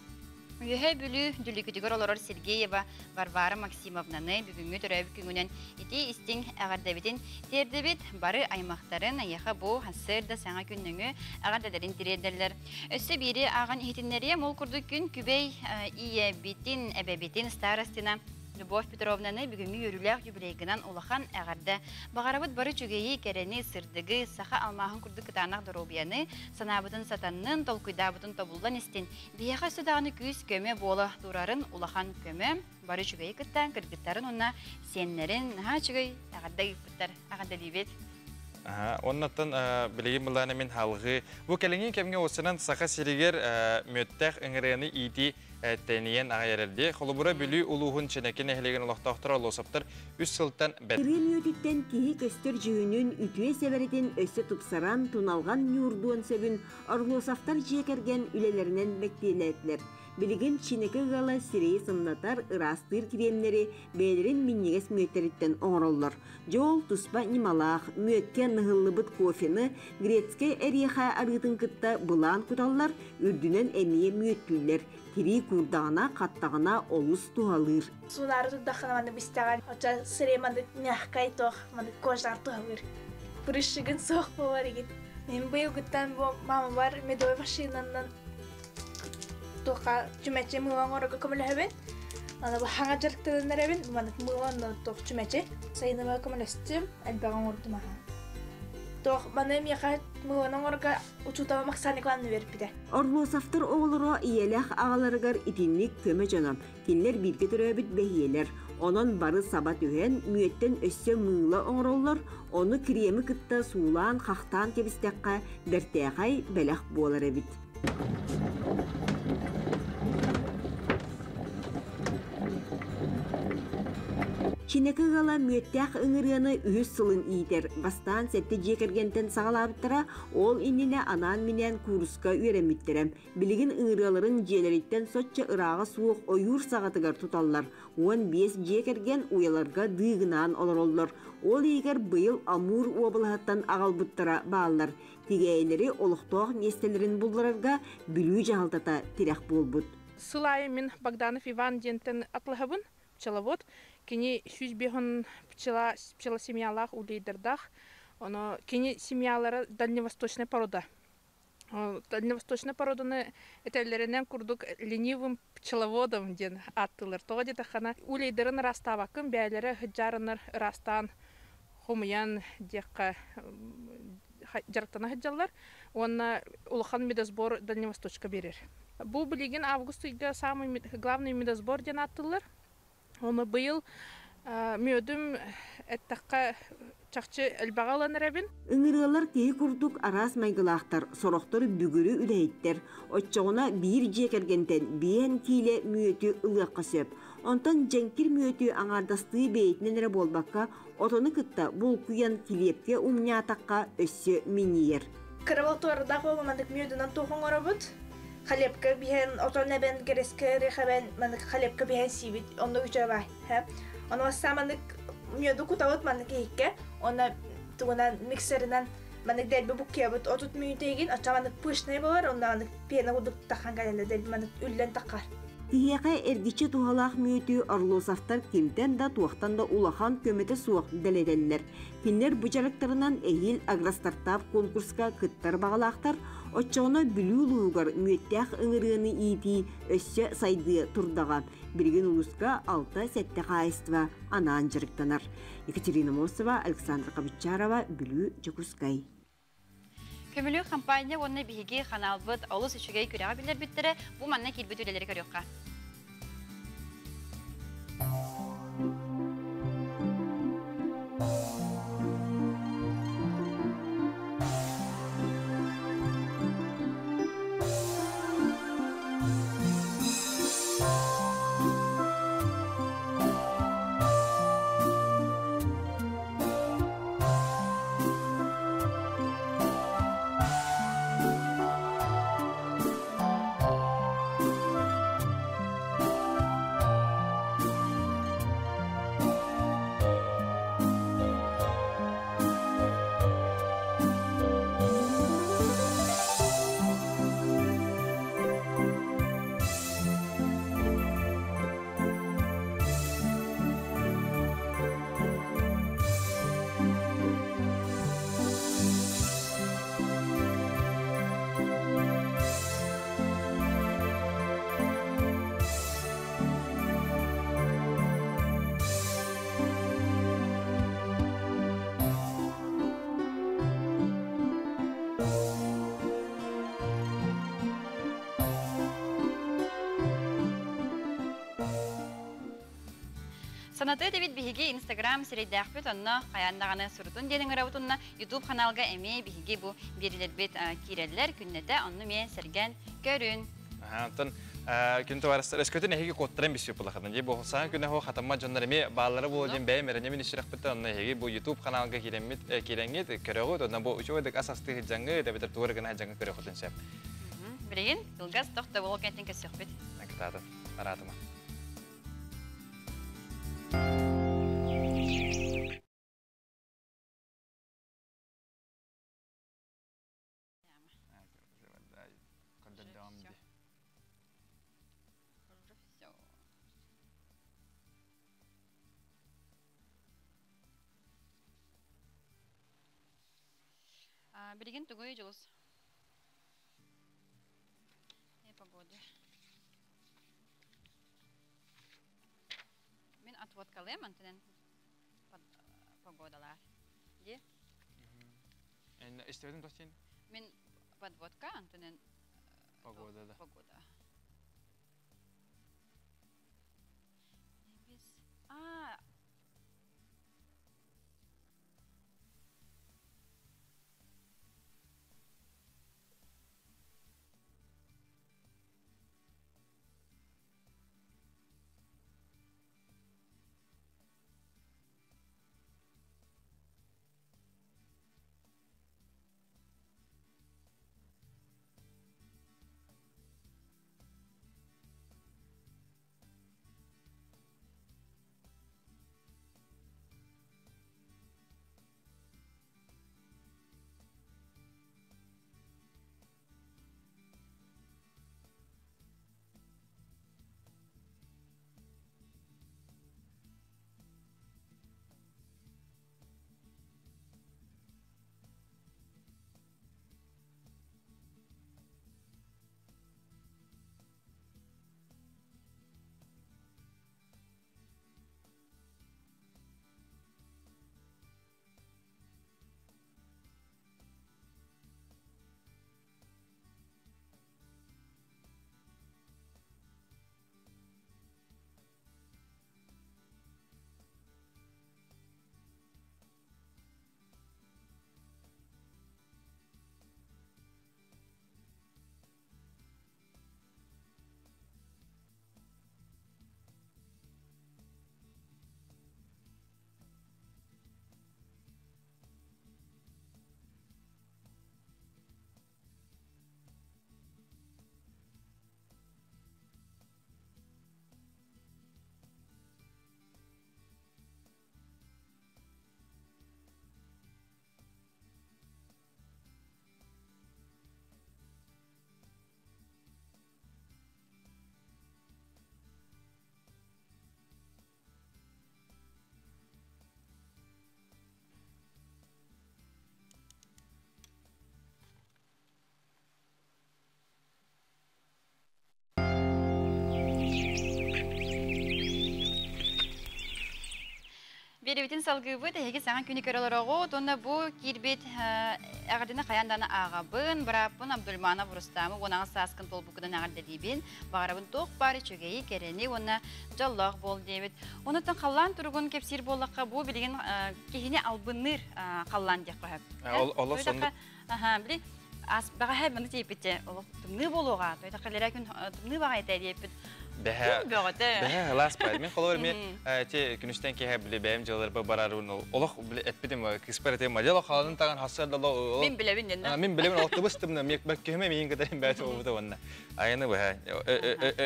Үөһээ Бүлүү Дүлүкүтүгэр олорор Сергеева Варвара Максимовнаны бүгүҥҥү төрөөбүт күҥүнэн итии истиҥ эҕэрдэбитин тиэрдэбит. Бары аймахтарын эйиэхэ бу сарсыарда саҥа күн нөҥүө эҕэрдэлэрин тириэрдэллэр. Өссө биири ааҕан иһитиннэриэм, ол курдук күн күбэй ийэбитин, эбэбитин Старостина Любовь Петровнаны бүгүҥҥү үөрүүлээх юбилейгынан улахан эҕэрдэ. Баҕарабыт бары үчүгэйи, кэрэни, сырдыгы, саха алмааһын курдук кытаанах доруобуйаны, санаабытын сатаннын, толкуйдаабытын тобуллан истин. Биһиэхэ өссө даҕаны күүс-көмө буола турарын улахан көмө. Бары үчүгэйи кытта кыргыттарын уонна сиэннэрин наһаа үчүгэй эҕэрдэ ыыппыттар. Эҕэрдэлиибит. Оннаттан билигин былаана мин халҕыы. Бу кэлиҥҥи кэмҥэ уосанан Саха сиригэр мүөттээх ыҥырыаны иитии тэнийэн аҕай эрэрдии. Холобура, Бүлүү улууһун Чинэки нэһилиэгин олохтоохторо Лосовтар үс сылтан бэт. Ырыа мүөтүттэн киһи көстөр дьүһүнүн, үтүө сэбэрэтин өссө тупсаран, туналҕан ньуурдуон сөбүн Орлосовтар дьиэ кэргэн үлэлэринэн мэктиэлээтилэр. Билигин Чинэкэ ыала сирэйи сымнатар, ыраастыыр кириэмнэри бэйэлэрин минньигэс мүөттэриттэн оҥороллор. Дьэ ол туспа ньымалаах, мүөккэ ныһыллыбыт кофены грецкэй эриэхэ арыытын кытта былаан куталлар, үрдүнэн эмиэ мүөттүүллэр. Тирии куурдаҕына, хаттаҕына олус туһалыыр. Суунары турдаххына маннык бистэҕин, оччо сирэй маннык мягкай туох, маннык кожаҕар туһалыыр. Прыщигын суох буолар игин. Мин быйылгыттан бу мамабар медовый машинанан туохха чүмэчи мыыла оҥорорго көмөлөһөбүн. Аны бу хаҥа дьарыктанан эрэбин, маннык мыыла онно туох чүмэчи. Сайыныма көмөлөстүм, элбэҕи оҥордум аха. Туох маны миэхэ мыыланы оҥорорго учууталым Оксана Николаевна үөрэппитэ. Орлосовтар оҕолоро ийэлээх аҕаларыгар итинник көмө дьоно. Кинилэр бииргэ төрөөбүт бэһиэлэр. Онон бары саба түһэн, мүөттэн өссө мыыла оҥороллор, ону кириэми кытта суулаан, хахтаан кэбистэххэ, бэртээхэй бэлэх буолар эбит. Чинэкэ ыала мүөттээх ыҥырыаны үһүс сылын иитэр. Бастаан сэттэ дьиэ кэргэнтэн саҕалаабыттара, ол иннинэ анаан-минээн кууруска үөрэммиттэрэ. Билигин ыҥырыаларын дьиэлэриттэн соччо ырааҕа суох ойуур саҕатыгар туталлар. 15 дьиэ кэргэн уйаларга дыыгынаан олороллор. Ол иһигэр быйыл Амур уобалаһыттан аҕалбыттара бааллар. Тигээйилэри олохтоох миэстэлэрин булларарга Бүлүү дьаһалтата тирэх буолбут. Сыл аайы мин Богданов Иван диэнтэн атлаһабын, пчеловод. Кини 105 пчела, пчелосемьялаах улейдардаах. Оно кини семьялара дальневосточная порода. Дальневосточная породаны этэллэринэн курдук ленивым пчеловодом диэн ааттыылар. Тоҕо диэтэххинэ, улейдарын ыраастаабаккын, бэйэлэрэ сыдьаарыннар ыраастаан хомуйан диэххэ дьарыктана сылдьаллар уонна улахан медосбор Дальневосточка биэрэр. Бу билигин август ыйга самый главный медосбор диэн ааттыыллар. Ону быйыл мүөдүм эттэххэ чахчы элбэҕи ылан эрэбин. Ыҥырыалар киһи курдук араас майгылаахтар, сорохтор бүгүрү үлэһиттэр. Оччоҕуна биир дьиэ кэргэнтэн биэһэн киилэ мүөтү ылыахха сөп. Онтон дьэҥкир мүөтү аҥаардастыы бэйэтинэн эрэ буолбакка, отону кытта булкуйан килиэпкэ умньаатахха өссө минньийэр. Кыра туордаах буолла маннык мүөдүнэн туох оҥоробут. Халепка биһэн отон эбэн грецкэ орех эбэн маннык халепка биһэн сиибит онно үчүгэй баай. Ону бастаан маннык мүөдү кутабыт маннык иһиккэ уонна тугунан миксеринэн маннык дэлби буккуйабыт отут мүнүүтэ оччо маннык пышный болар онно маннык пена курдук тахан кэлэллэр дэлби маннык үллэн таххар. Киһиэхэ эргиччи туһалаах мүөтү Орлосовтар кимтэн да туохтан да улахан көмөтө суох дэлэтэллэр. Кинилэр бу дьарыктарынан эһиил Агростартап конкурска кыттар баҕалаахтар, оччоҕуна Бүлүү улууһугар мүөттээх ыҥырыаны иитии өссө сайдыа турдаҕа. Билигин улууска 6-7 хаһаайыстыба анаан дьарыктанар. Екатерина Мосова, Александра Кабычарова, Бүлүү, Дьокуускай. Көмүлүк хампаанньа уонна биһиги ханаалбыт олус үчүгэй күрэҕи биллэрбиттэрэ, бу манна киирбит үлэлэри көрүөххэ. Санатыы дебит биһиги Инстаграм сирэйдээхпит, онно хайаан даҕаны сурутун диэн ыҥырабыт уонна Ютуб ханаалга эмиэ биһиги бу биэриилэрбит киирэллэр күннэтэ, онно эмиэ сэргээн көрүн. Онтон күн товарыстар өскөтүн эһиги куоттаран бисүө булахытын дии бу саҥа күнэ хо хатаммат дьоннор эмиэ бааллара буолуо диэн бэйэм эрэнэмин үсүрэхпиттэн онно эһиги бу YouTube ханаалга киирэммит киирэҥҥит көрөҕүт онно бу үчүгэйдик ас астыы сылдьаҥҥыт эбэтэр тугу эрэ гына сылдьаҥҥыт көрүөххүтүн сөп. Билигин кылгас тохтобул кэнтин көрсүөхпүт. Кытаатын, араатыма. Билигин тугуй Дьулус? Погода. Мин отводкалыам антынан погодалар. Ди? Истебедим тостин? Мин подводка антынан погода да. Погода. А, Биэрэбитин салгыыбыт, эһиги саҥа күнү көрө олороҕут уонна бу киирбит эҕэрдэни хайаан даҕаны ааҕабын. Бырааппын Абдульманов Рустамы 18 сааскын туолбуккунан эҕэрдэлиибин. Баҕарабын туох баар үчүгэйи, кэрэни уонна дьоллоох буол диэбит. Онуттан халлаан туругун кэпсиир буоллахха, бу билигин киһини албынныыр халлаан диэххэ сөп. Олох соннук. Аха, били ас баҕаһа маны тиийбитте олох тымныы буолуоҕа. Тойтахха лера күн тымныы баҕайы диэппит. Бэһэ бөҕөтө. Бэһэ ылаас баар. Мин холобур мен те күнүстэн киэһэ били бэйэм дьыаларбар барарбын олох били эппитим кыыспар этим мадьал халанын таган хассар да Мин билэбин дэннэ. Мин билэбин олох тыбыс тымны мек бэккүһүмэ миин кытарым бэйт болбута уонна. Айаны быһа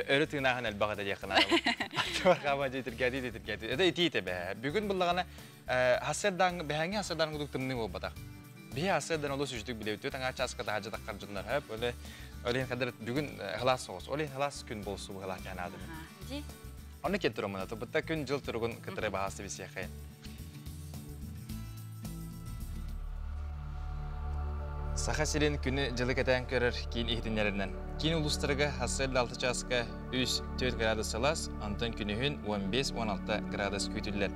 өрө тыынааһын элбэх этэ диэххин Аттыбар хаама дии тиргээти. Это итиите бэһэ. Бүгүн буллаҕына хассардаан бэһэҥи хассардаан кудук тымныы буолбатах. Биһи хассардан олус үчүтүк билэбит. Таҥаа чааска таһаджа таххар дьоннор хөп. Оле олен хадыр бүгүн халаас соҕус. Олен халаас күн болсу быһалаах кэнаадым. Ди. Оны кет турамына. Тубутта күн жыл туругун кытары баһасы бисиэхэ. Саха сирин күнү жылы кэтээн көрөр киин иһитиннэринэн. Киин улуустарга хассыыр 6 чааска 3-4 градус сылаас, онтон күнүһүн 15-16 градус күүтүллэр.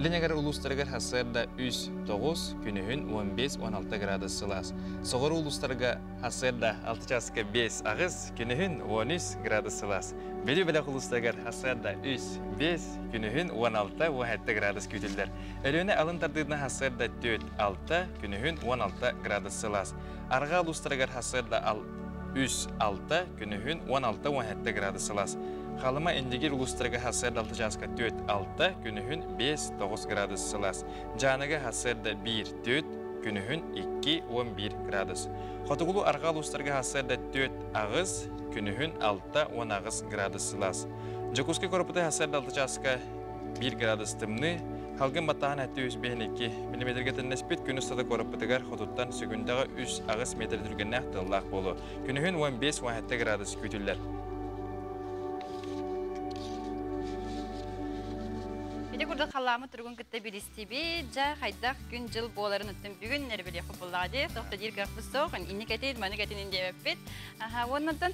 Илин улуустарыгар хасыарда 3-9, күнүһүн 15-16 градус сылаас. Соҕуруу улуустарга хасыарда 6 часка 5-8, күнүһүн 13 градус сылаас. Бүлүү бэлэх улуустарыгар хасыарда 3-5, күнүһүн 16-17 градус күүтүллэр. Өлүөнэ алын тардыытына хасыарда 4-6, күнүһүн 16 градус сылаас. Арҕаа улуустарыгар хасыарда 3-6, күнүһүн 16-17 градус сылаас. Халыма Индигир улуустарыгар хасыарда 6 чааска 4-6, күнүһүн 5-9 градус сылаас. Дьааныга хасыарда 1-4, күнүһүн 2-11 градус. Хотугулуу арҕаа улуустарга хасыарда 4-8, күнүһүн 6-18 градус сылаас. Дьокуускай куораппыта хасыарда 6 чааска 1 градус тымныы, халгын баттаһан 752 миллиметргэ тэннэспит күн устата куораппытыгар хотуттан секундаҕа 3-8 метр түргэннээх тыаллаах буолуо. Күнүһүн 15-17 градус күүтүллэр. Ити курдук халлааммыт туругун кытта билистибит. Дьэ, хайдах күн-дьыл буоларын оттон бүгүн эрэ билиэхпит буоллаҕа дии. Туох да диир кыахпыт суох. Инник этин, маннык этин диэбэппит. Аха, уоннаттан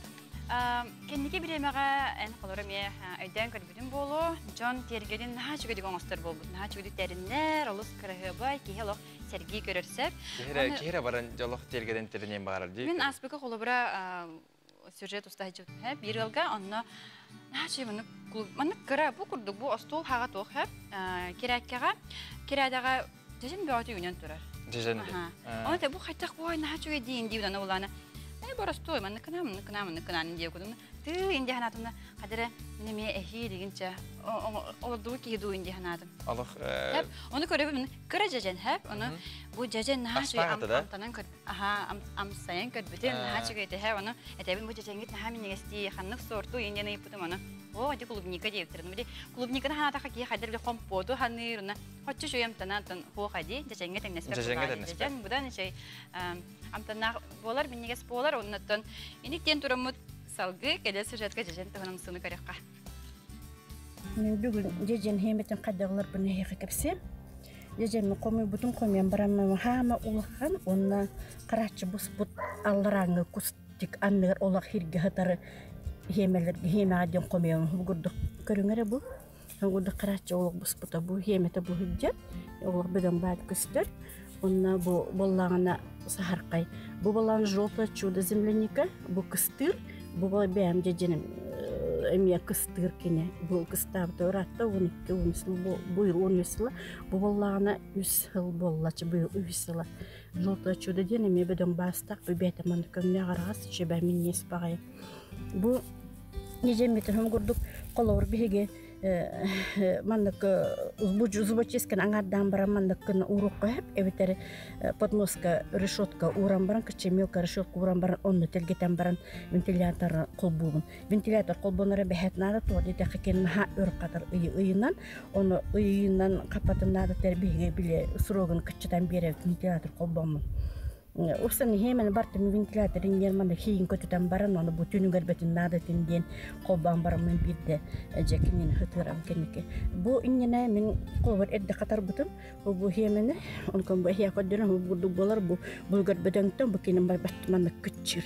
кэнники бириэмэҕэ эн холоро эмиэ өйдөөн көрбүтүм буолуо. Дьон тиэргэнин наһаа үчүгэйдик оҥостор буолбут. Наһаа үчүгэйдик тэриннэр, олус кыраһыабай, киһи олох сэргии көрөр сөп. Киһи эрэ баран дьолох тиэргэнин тэриниэн баҕарар дии. Мин ааспыкка холобура сюжет уста сылдьыбытым биир ыалга онно наачы маннык маннык кыра бу курдук бу остуол хаҕа туох хэп кирээккэҕэ кирээдэҕэ дьэдьэн бөҕөтө үүнэн турар. Дьэдьэн. Оны те бу хайтах бой наһаа үчүгэй диин диибин аны улаана э боростуой маннык кына маннык кына маннык кына диэ кудум тыы инди ханаатымна хадара мин эмиэ эһии дигинчэ олордугу киһи дуу инди ханаатым. Олох Оны көрөбүн кыра дьэдьэн хэп оны бу дьэдьэн наһаа үчүгэй амтанан көр Аһаа, амсайан көрбүтүм, наһаа үчүгэй этэ, ону этэбин бу чэчэҥҥит наһаа минньигэстии, ханнык сорту индиан ыйыппытым ону. Оо, ити клубника диэбиттэр. Били клубниканы ханаатахха киһи хайдар били компоту ханыыр, уна хоччу үчүгэй амтана антон хуох ади, чэчэҥҥэ тэҥнэспэт Чэчэҥҥэ тэҥнэспэт. Чэчэҥ будан үчүгэй амтаннаах буолар, минньигэс буолар, оннуттан иник диэн тураммыт салгыы кэлэр сюжетка чэчэн туһунан сыны көрүөххэ. Мин бүгүн дьэдьэн хиэмэтин хайдах ыларбын эһиэхэ кэпсиэм. Дьэдьэммин хомуйбутум хомуйан бараммын хаама улахан уонна харааччы буспут алларааҥҥы кустик анныгар олох хиргэ сытар хиэмэлэргэ хиэмэҕэ диэн хомуйабын курдук көрүҥ эрэ бу курдук харааччы олох буспута бу хиэмэтэ бу сылдьар олох бөдөҥ баар көстөр онно бу буоллаҕына саһархай бу буоллаҕына желтое чудо земляника бу кыстыыр бу бэйэм дьэдьэним эмиэ кыстыыр кини бу кыстаабыта ыраатта 12 он сыл быйыл 13 сыла бу буоллаҕына үс сыл буоллачы быйыл үһүс сыла желтое чудо диэн эмиэ бөдөҥ баастаах бу бэйэтэ маннык көҥнөөх араҕас чөбө минньиэс баҕайы бу дьэдьэммитин курдук холобур биһиги маннык зубочистканы аҥаардаан баран манныккын ууруохха сөп эбэтэр подноска решетка ууран баран кычча мелкая решетка ууран баран онно тэлгэтэн баран вентилятор холбуубун вентилятор холбоноро бэһэт наада туох диэтэххэ кин наһаа өр хатар ыйы ыйынан ону ыйынан хаппатын наада тэр биһиги били срогун кыччатан биэрэбит вентилятор холбоммун Устан иһиэмэн бартым вентилятор инньэр манна хиин көтүтэн баран ону бу түнүгэр бэтин наадатын диэн холбоон бараммын биирдэ дьэ кинини хытыарам кэнники. Бу инньэнэ мин холобур эрдэ хатарбытым бу иһиэмэни онкон бу эһиэ көрдөрөн бу курдук буолар бу булгар бөдөҥтөн бу кинин барбат манна кыччыр.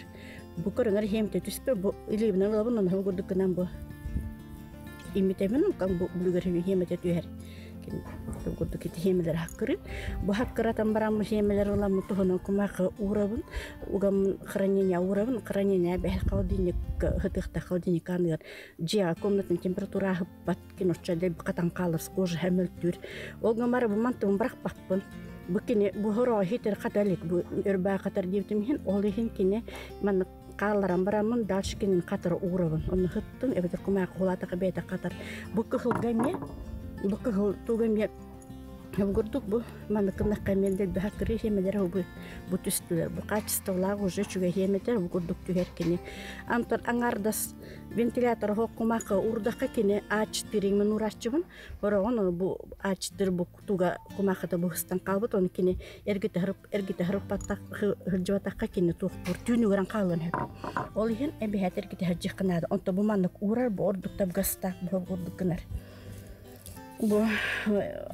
Бу көрүҥэр иһиэмтэ түспэ бу илиибинэн ылабын ону бу курдук гынан бу имитэбин онкон бу булгар иһиэмэтэ түһэр курдук ити хиэмэлэр хаккырын бу хаккыратан баран хиэмэлэр ыламмыт туһунан кумаахы уурабын угам хранение уурабын хранение бэһэр холодильник хытыахта холодильник аныгар дьиэҕэ комнатын температура аһыппат кин оччо хатан хаалар кожа мөлтүүр ол гымар бу мантыбын бырахпаппын бу кини бу хороо хитер хата илик бу өрбаа хатар диэбитим иһин ол иһин кини маннык хаалларан бараммын дальше кинин хатара уурабын онно хыттым эбэтэр кумаахы хулаатаха бэйэтэ хатар бу кыһылга эмиэ бу кыһыл туга эмиэ курдук бу манныкыннахха эмиэ дэлби хаккырыы хиэмэлэрэ бу бу түстүлэр бу качестволаах уже үчүгэй хиэмэтэр бу курдук түһэр кини антон аҥаардас вентилятор хоққумаахха уурдахха кини А4 мен уураччыбын хороҕон бу А4 бу туга кумаахыта быһыстан хаалбыт оны кини эргитэ эргитэ сылдьыбатахха кини туохтуур түүнүгэрэн хаалыан сөп ол иһин эбиһээт эргитэ сылдьыахха наада онто бу маннык уурар бу ордук табыгастаах бу курдук гынар бу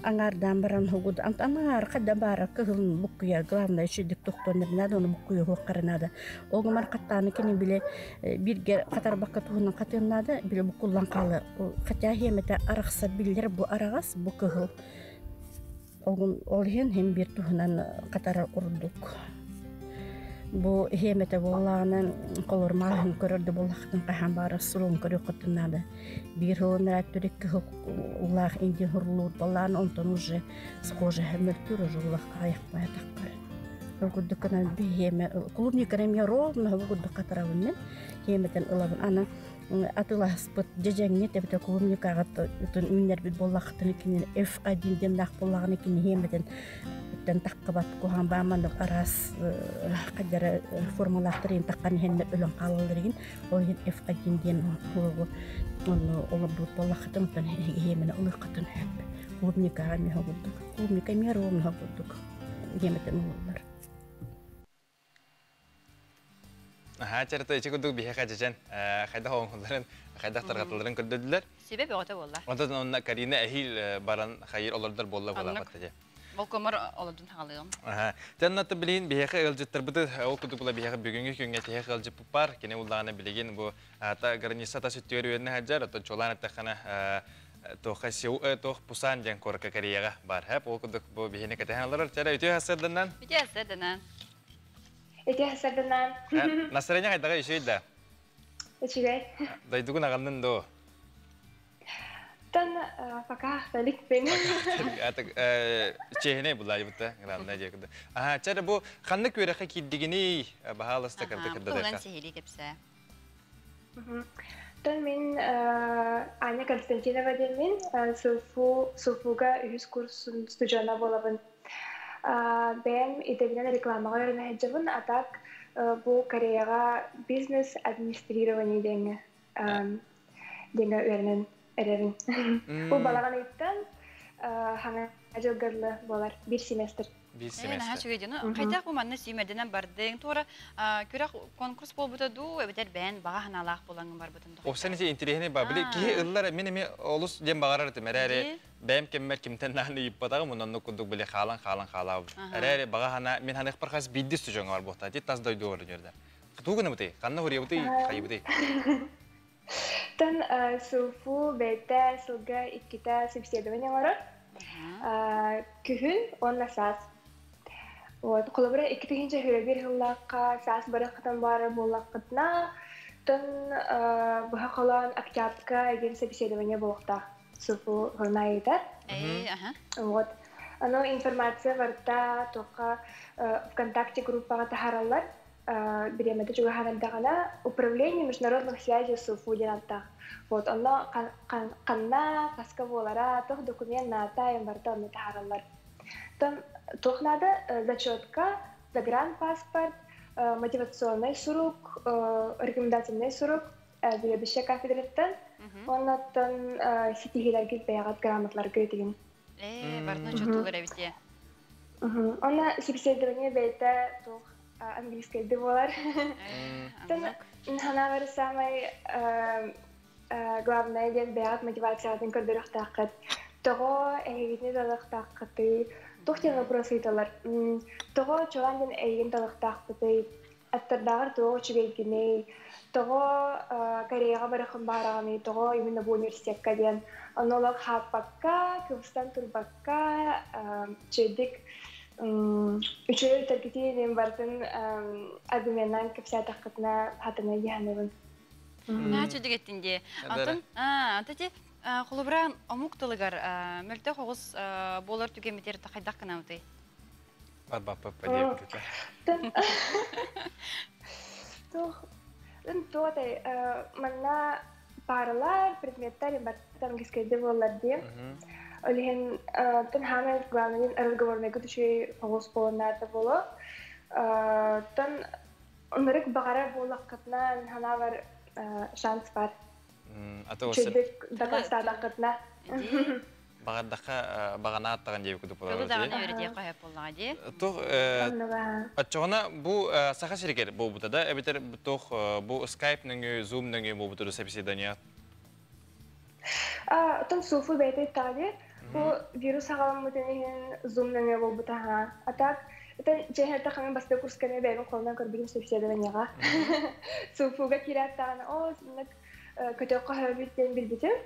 аҥаардаан баран хугуд аҥаар хадда баара кыһылын буккуйа главное үчүгдүк тохтуон наада ону буккуйа хуоххара наада ол гымар хаттааны кини биле бирге хатарбакка туһунан хатыан наада биле буккуллан хаалы хотя хиэмэтэ арахса биллэр бу араҕас бу кыһыл. Ол иһин хим биир туһунан хатарар ордук. Бу иһиэмэтэ буоллаҕынан холормааһын көрөр да буоллаххытын хаһан баара суруун көрүөххүтүн наада. Биир сылын икки сыл улаах индин хурлуур балаан онтон уже схожа мөлтүр уже улах аҕыйахпаятахпар. Ол курдук гынан биһиэмэ клубниканы эмиэ ровно бу курдук хатарабын мин хиэмэтин ылабын. Аны атыласпыт дьэдьэҥҥит эбэтэр клубникаҕыт үүннэрбит буоллаххытына кини F1 диэннээх буоллаҕына кини хиэмэтин тэн таххыбат куһаҕан баа маннык араас хадьара формалаахтар иһин таххан иһэннэр өлөн хаалаллар иһин ол иһин F1 диэн хуругу онно олордубут буоллаххытын оттон хиэмэни ылыаххытын сөп. Клубникаҕа эмиэ курдук. Клубника эмиэ ровно курдук хиэмэтин ылаллар. Аһаа, чарата ичи курдук биһиэхэ дьэдьэн хайдах оҥоһулларын, хайдах тарҕатылларын көрдөрдүлэр. Сибэ бөҕөтө буолла. Онтон онно Карина эһиил баран хайыр олордор буолла буолаабатта дьэ. Болкомор олордун хаалыам. Аха. Тэннатта билигин биһиэхэ ыалдьыттарбыты ол курдук була биһиэхэ бүгүҥҥү күҥҥэ тиһэх ыалдьыппыт бар. Кини уллаҕына билигин бу ата граница тас өттүгэр үөрэнэ сылдьар, оттон чуолаан эттэххинэ туохха туох Пусан диэн куоракка Кореяҕа бар. Хэп ол курдук бу биһини кэтэһэн олорор. Чэрэ үтүө сарсыарданан. Үтүө сарсыарданан. Үтүө сарсыарданан. Настроение хайдаҕа үчүгэй да? Үчүгэй. Дойдугун аҕыннын дуо? Тан пока ахталикпин. Чиэһинэй буллаайбыта, главное дьиэ курдук. Аха, чэрэ бу ханнык үөрэххэ киирдигиний? Баһаалыста кырды кырдадыка. сиһилии кэпсээ. Тон мин Аня Константинова диэммин, СУФУ СУФУга үһүс курсун студена буолабын. Бэйэм идэбинэн рекламаҕа үөрэнэ сылдьабын, а так бу Кореяҕа бизнес администрирование диэҥҥэ диэҥҥэ үөрэнэн эрэбин. Бу балаҕан ыйыттан хаҥа дьылгарлы буолар биир семестр. Биир семестр. Наһаа үчүгэй дьону. Хайдах бу манна сүүмэрдэнэн бардыҥ? Туора күрэх конкурс буолбута дуу, эбэтэр бэйэн баҕа санаалаах буолаҥҥын барбытын дуу? Опсан ити интириэһинэй ба. Били киһи ыллар мин эми олус диэн баҕарар этим. Эрээри бэйэм кэммэр кимтэн нааны ыйыппатаҕым, оннук курдук били хаалан хаалан хаалаабыт. Эрээри баҕа санаа мин ханыхпар хас биирдии студеҥҥа бар буолта. Ти тас дойду оруньорда. Туу гынабытый? Ханна хуриябытый? Хайыбытый? Тан СУФУ бэйэтэ сылга иккитэ собеседование оҥорор. Күһүн уонна саас. Вот, холобура, 2021 сыллаахха саас барыаххытын баарар буоллаххытына, тон быһа холоон октябрьга эгин собеседование буолуохтаах СУФУ журналита. Вот. Оно информация барыта туохха ВКонтакте группаҕа таһаараллар. Бириэмэтэ чугаһаан эрдэҕинэ управление международных связей СУФУ диэн ааттаах. Вот онно ханна, хаска буолара, туох документ наата, барыта онно таһаараллар. Там туох наада зачетка, загранпаспорт, мотивационный сурук, рекомендательный сурук, заведующая кафедраттан, оннуттан ситиһиилэргит бэйэҕит грамоталаргыт игин. Ээ, барытын учуоттуулар эбит дии. Онно собеседование бэйэтэ туох английскайды буолар. Ханаабар самай главное диэн бэйэҕит мотивациятын көрдөрүөхтааххыт. Тоҕо эһигини талыахтааххытый? Туох диэн вопрос ыыталлар? Тоҕо чуолаан диэн эйигин талыахтаахпытый? Аттардааҕар тоҕо үчүгэйгиний? Тоҕо Кореяҕа барыаххын баараҕыный? Тоҕо именно бу университекка диэн? Ону олох хааппакка, кыбыстан турбакка, үчүгэйдик үчүгэй үтэргитии барытын аргуменнаан кэпсээтэххитинэ хатана дии Наһаа үчүгэй дии. Антон, антон холобура омук тылыгар мөлтөх оҕус буолар түгэммитигэр хайдах гынабытый? Барбаппаппа диэбит. Туох туотай манна паралар, предметтар барыта английскайда буоллар дии. Ол иһин тон хаамай главный разговорныйга үчүгэй оҕус буоланнаата буолуо. Тон оннорик баҕарар буоллаххытына ханаабар шанс бар. Үчүгдүк дакаастаатаххытына. Баҕардахха баҕана аттаҕын диэбит курдук буолар. Тылы даҕаны үөрэтиэххэ сөп буоллаҕа дии. Туох оччоҕуна бу Саха сиригэр буолбута да эбэтэр туох бу Skype нөҥүө, Zoom нөҥүө буолбута да собеседование? Оттон СУФУ бэйэтэ иттэҕэ бу вирус аҕаламмытын иһин Zoom нөҥүө буолбута аһаа. А так это чэһэртэ хаҥын бастакы курсканы бэйэбин холунан көрбүтүм собеседованиеҕа. СУФУга киирээт даҕаны оо көтөххө хөбүт диэн билбитим.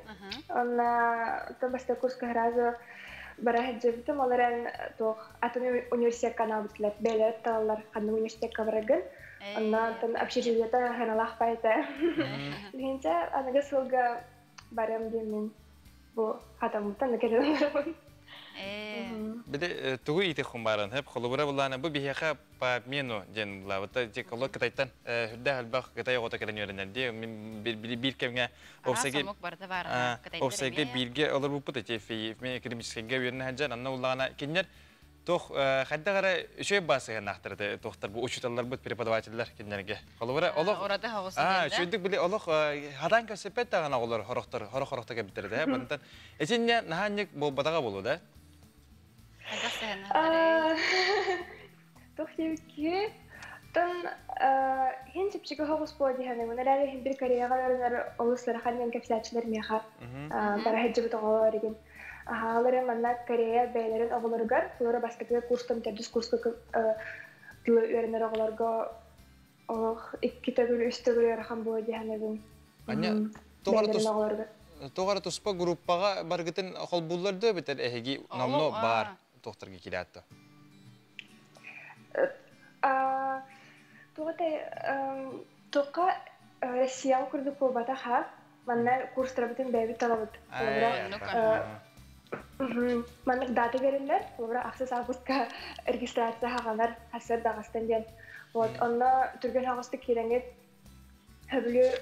Онна бастакы курска сразу Бара сылдьыбытым, ол эрэн туох атын университекка анаабыттылар. Бэйэлэрэ талаллар ханнык университекка бараргын. Онно антон общежитиета ханалаах баайта. Билигинчэ аныгы сылга барыам диэммин бу хатаммыттан да кэлэн барабын. Били тугу иитиххун бааран хэп холобура булаана бу биһиэхэ по обмену диэн булаабыта дьэ коло Кытайтан үрдээх элбэх Кытай оҕото кэлэн үөрэнэр дии мин биир кэмҥэ Араас омук барыта баар Кытайдар Офсайга бииргэ олорбуппут эти мен академическайга үөрэнэ сылдьан анна уллаҕына кинилэр туох хайдах эрэ үчүгэй баа сыһыаннаахтар этэ туохтар бу учууталларбыт преподавателлэр кинилэргэ холобура олох ураты хоҕус үчүгэйдик били олох хатаан көрсөппөт даҕаны оҕолор хорохтор хорох хорохто кэлбиттэр этэ мантан итиннэ наһаа буолбатаҕа буолуо да хайдах сыһыаннаахтарый Туох диэбиккиһи тон хин чэпчэки соҕус буо диһэнэбин эрээри иһин бир Кореяҕа үөрэнэр олус ыарахан диэн кэпсээччилэр миэхэ бара сылдьыбыт оҕолор игин. Аһаалары манна Корея бэйэлэрин оҕолоругар, олоро бастакы курстан төрдүс курска тылы үөрэнэр оҕолорго олох икки төгүл, үс төгүл ыарахан буо диһэнэбин. Аня, Бэйэлэрин оҕолоругар. Тоҕо эрэ туспа группаҕа баргытын холбууллар дөө битэр эһиги номно баар туохтарга киирээт Туох этэй туохха Россияҕа курдук буолбатах ха манна курстарбытын бэйэбит талабыт. Маннык дата бериллэр, холобура ахсыс августка регистрация хаҕанар хасыр даҕастан диэн. Вот онно түргэн хаҕыстык киирэҥит хөбүлүүр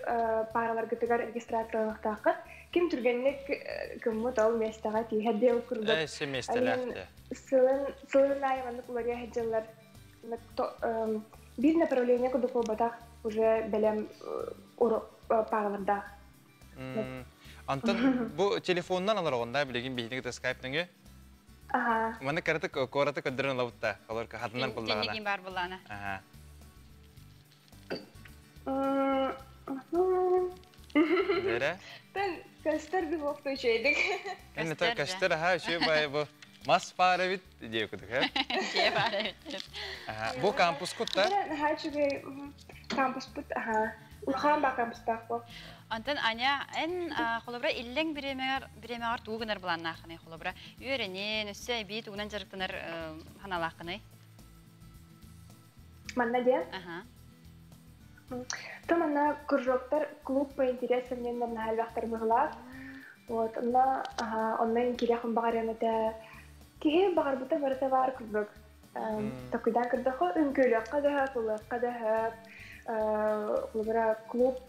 паараларгытыгар регистрацияланыахтааххыт. Ким түргэнник гыммыт ол миэстэҕэ тииһэр диэн курдук. Миэстэлээх Сылын сылын аайы маннык уларыйа сылдьаллар. Биир направление курдук буолбатах, уже бэлэм пааралардаах. Антон бу телефонунан олороҕун да билигин биһиги кытта скайп нөҥүө? Аха. Маны караты куораты көрдөрөн олобутта. Олор хатынан буллаҕына. Кэнники бар буллаана. Аха. Дэрэ? Тэн көстөр бихуохту үчүгэйдик. Энне то көстөр аха үчүгэй бай бу мас баар эбит диэ кудук э? Дьиэ баар эбит. Аха бу кампускут да? Наһаа үчүгэй кампуспут аха улахан баа кампустаах бу. Онтон Аня, эн холобура иллэҥ бириэмэҕэр бириэмэҕэр тугу гынар былааннааххыный холобура үөрэнин, өссө эбии тугунан дьарыктанар санаалааххыный? Манна диэн? То манна кружоктар клуб по интересам диэннэр наһаа элбэхтэр быһыылаах. Вот, онно онно кириэхпин баҕарыам этэ. Киһи баҕарбыта барыта баар курдук. Такуйдаан көрдөххө, үҥкүүлүөххэ да сөп, ылыахха да сөп. Холобура, клуб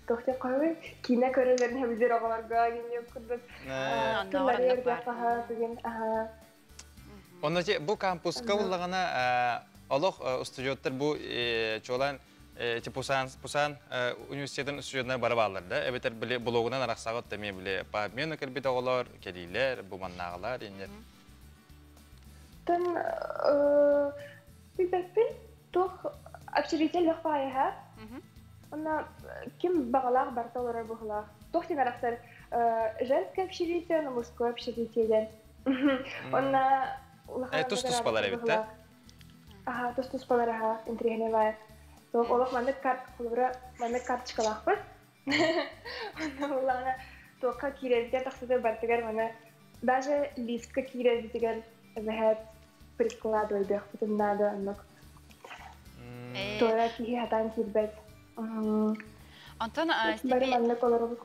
туох диэх хоһуй киинэ көрөлөрүн сөбүлүүр оҕолорго гинньик курдук тыллары үөрдүөххэ сөп игин Онно бу кампуска буллаҕына олох устудьуоттар бу чуолаан ити Пусан Пусан университетын устудьуоннар бары бааллар да эбэтэр били блогунан арахсаҕыт да эмиэ били по обмену кэлбит оҕолор кэлиилэр бу маннааҕылар иннер Тон билбэппин туох общежитие лөх баайаһа Онно ким баҕалаах барыта олорор быһыылаах. Туох диэн арахсар женское общежитие, но мужское общежитие диэн. Онно улахан тус-туспалар эбит да? Аха, тус-туспалар аха, интириэһинэй баайа. Туох олох маннык карт, холобура, маннык карточкалаахпыт. Онно улаана туохха киирэрбитигэр тахсытыгар барытыгар маны даже лифтка киирэрбитигэр эбэһээт прикладывайдыахпытын наада оннук. Туора киһи хатаан киирбэт. Онтон бары маннык олоробут.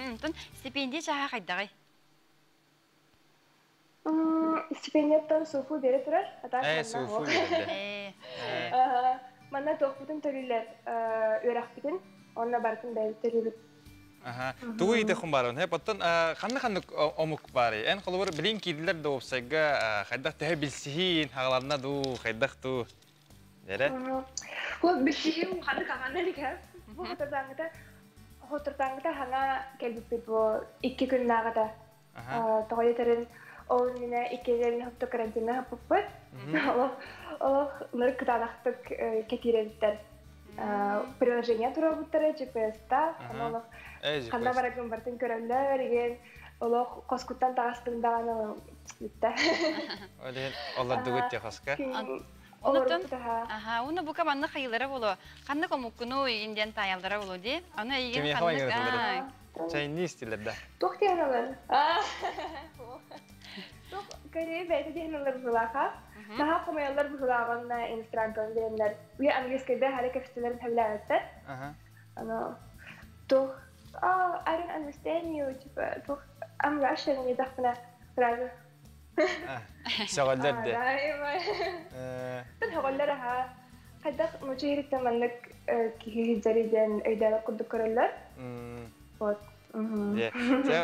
Онтон стипендия чааһа хайдаҕый? Стипендияттан суфу бере турар. Э, суфу берилде. Манна туохпутун төлүүллэр үөрэхпитин, онно барытын бэйэбит төлүүбүт. Аха. Тугу иитэ баарын? Хэ, оттон ханна-ханнык омук баарый? Эн холобур билин киирдилэр да уопсайга хайдах төһө билсиһиин хаҕаланна дуу, хайдах дуу? Дэрэ? Бу билсиһиим ханнык хаҕанна илик Бу хотурдааҥҥыта хотурдааҥҥыта хаҥа кэлбиппит бу икки күннээҕитэ. Тоҕо диэтэрин ол иннинэ иккилэрин хопто карантинна хаппыппыт. Олох олох ынырык кытаанахтык кэтиирэбиттэр. Приложение туруорбуттара GPS-та. Ону олох ханна бараргын барытын көрөллөр, игин олох хоскуттан таҕастыҥ даҕаны бүттэ. Ол иһин олордугут те хоска. Онутун, аха, уну бука манна хайылара боло. Ханнык омуккуну индиан таайаллара боло ди. Аны эйигин ханнык Чайныы истилэр да. Туох диэн алар? Тух Корея бэйэтэ диэн ылар быһыылааха. Наһаа хомойоллор быһыылааҕынна иностранканы билэннэр. Уе английскайда хара кэпсэтэлэрин сөбүлээбэттэр. Аны тух oh, I don't understand you типа тух I'm Russian диэтэхпинэ сразу Сөҕөллөр де. Сөҕөллөр аха. Хайдах нуучча иһириттэн маннык киһи сылдьарый диэн өйдөөбөт курдук көрөллөр. Вот. Дьэ,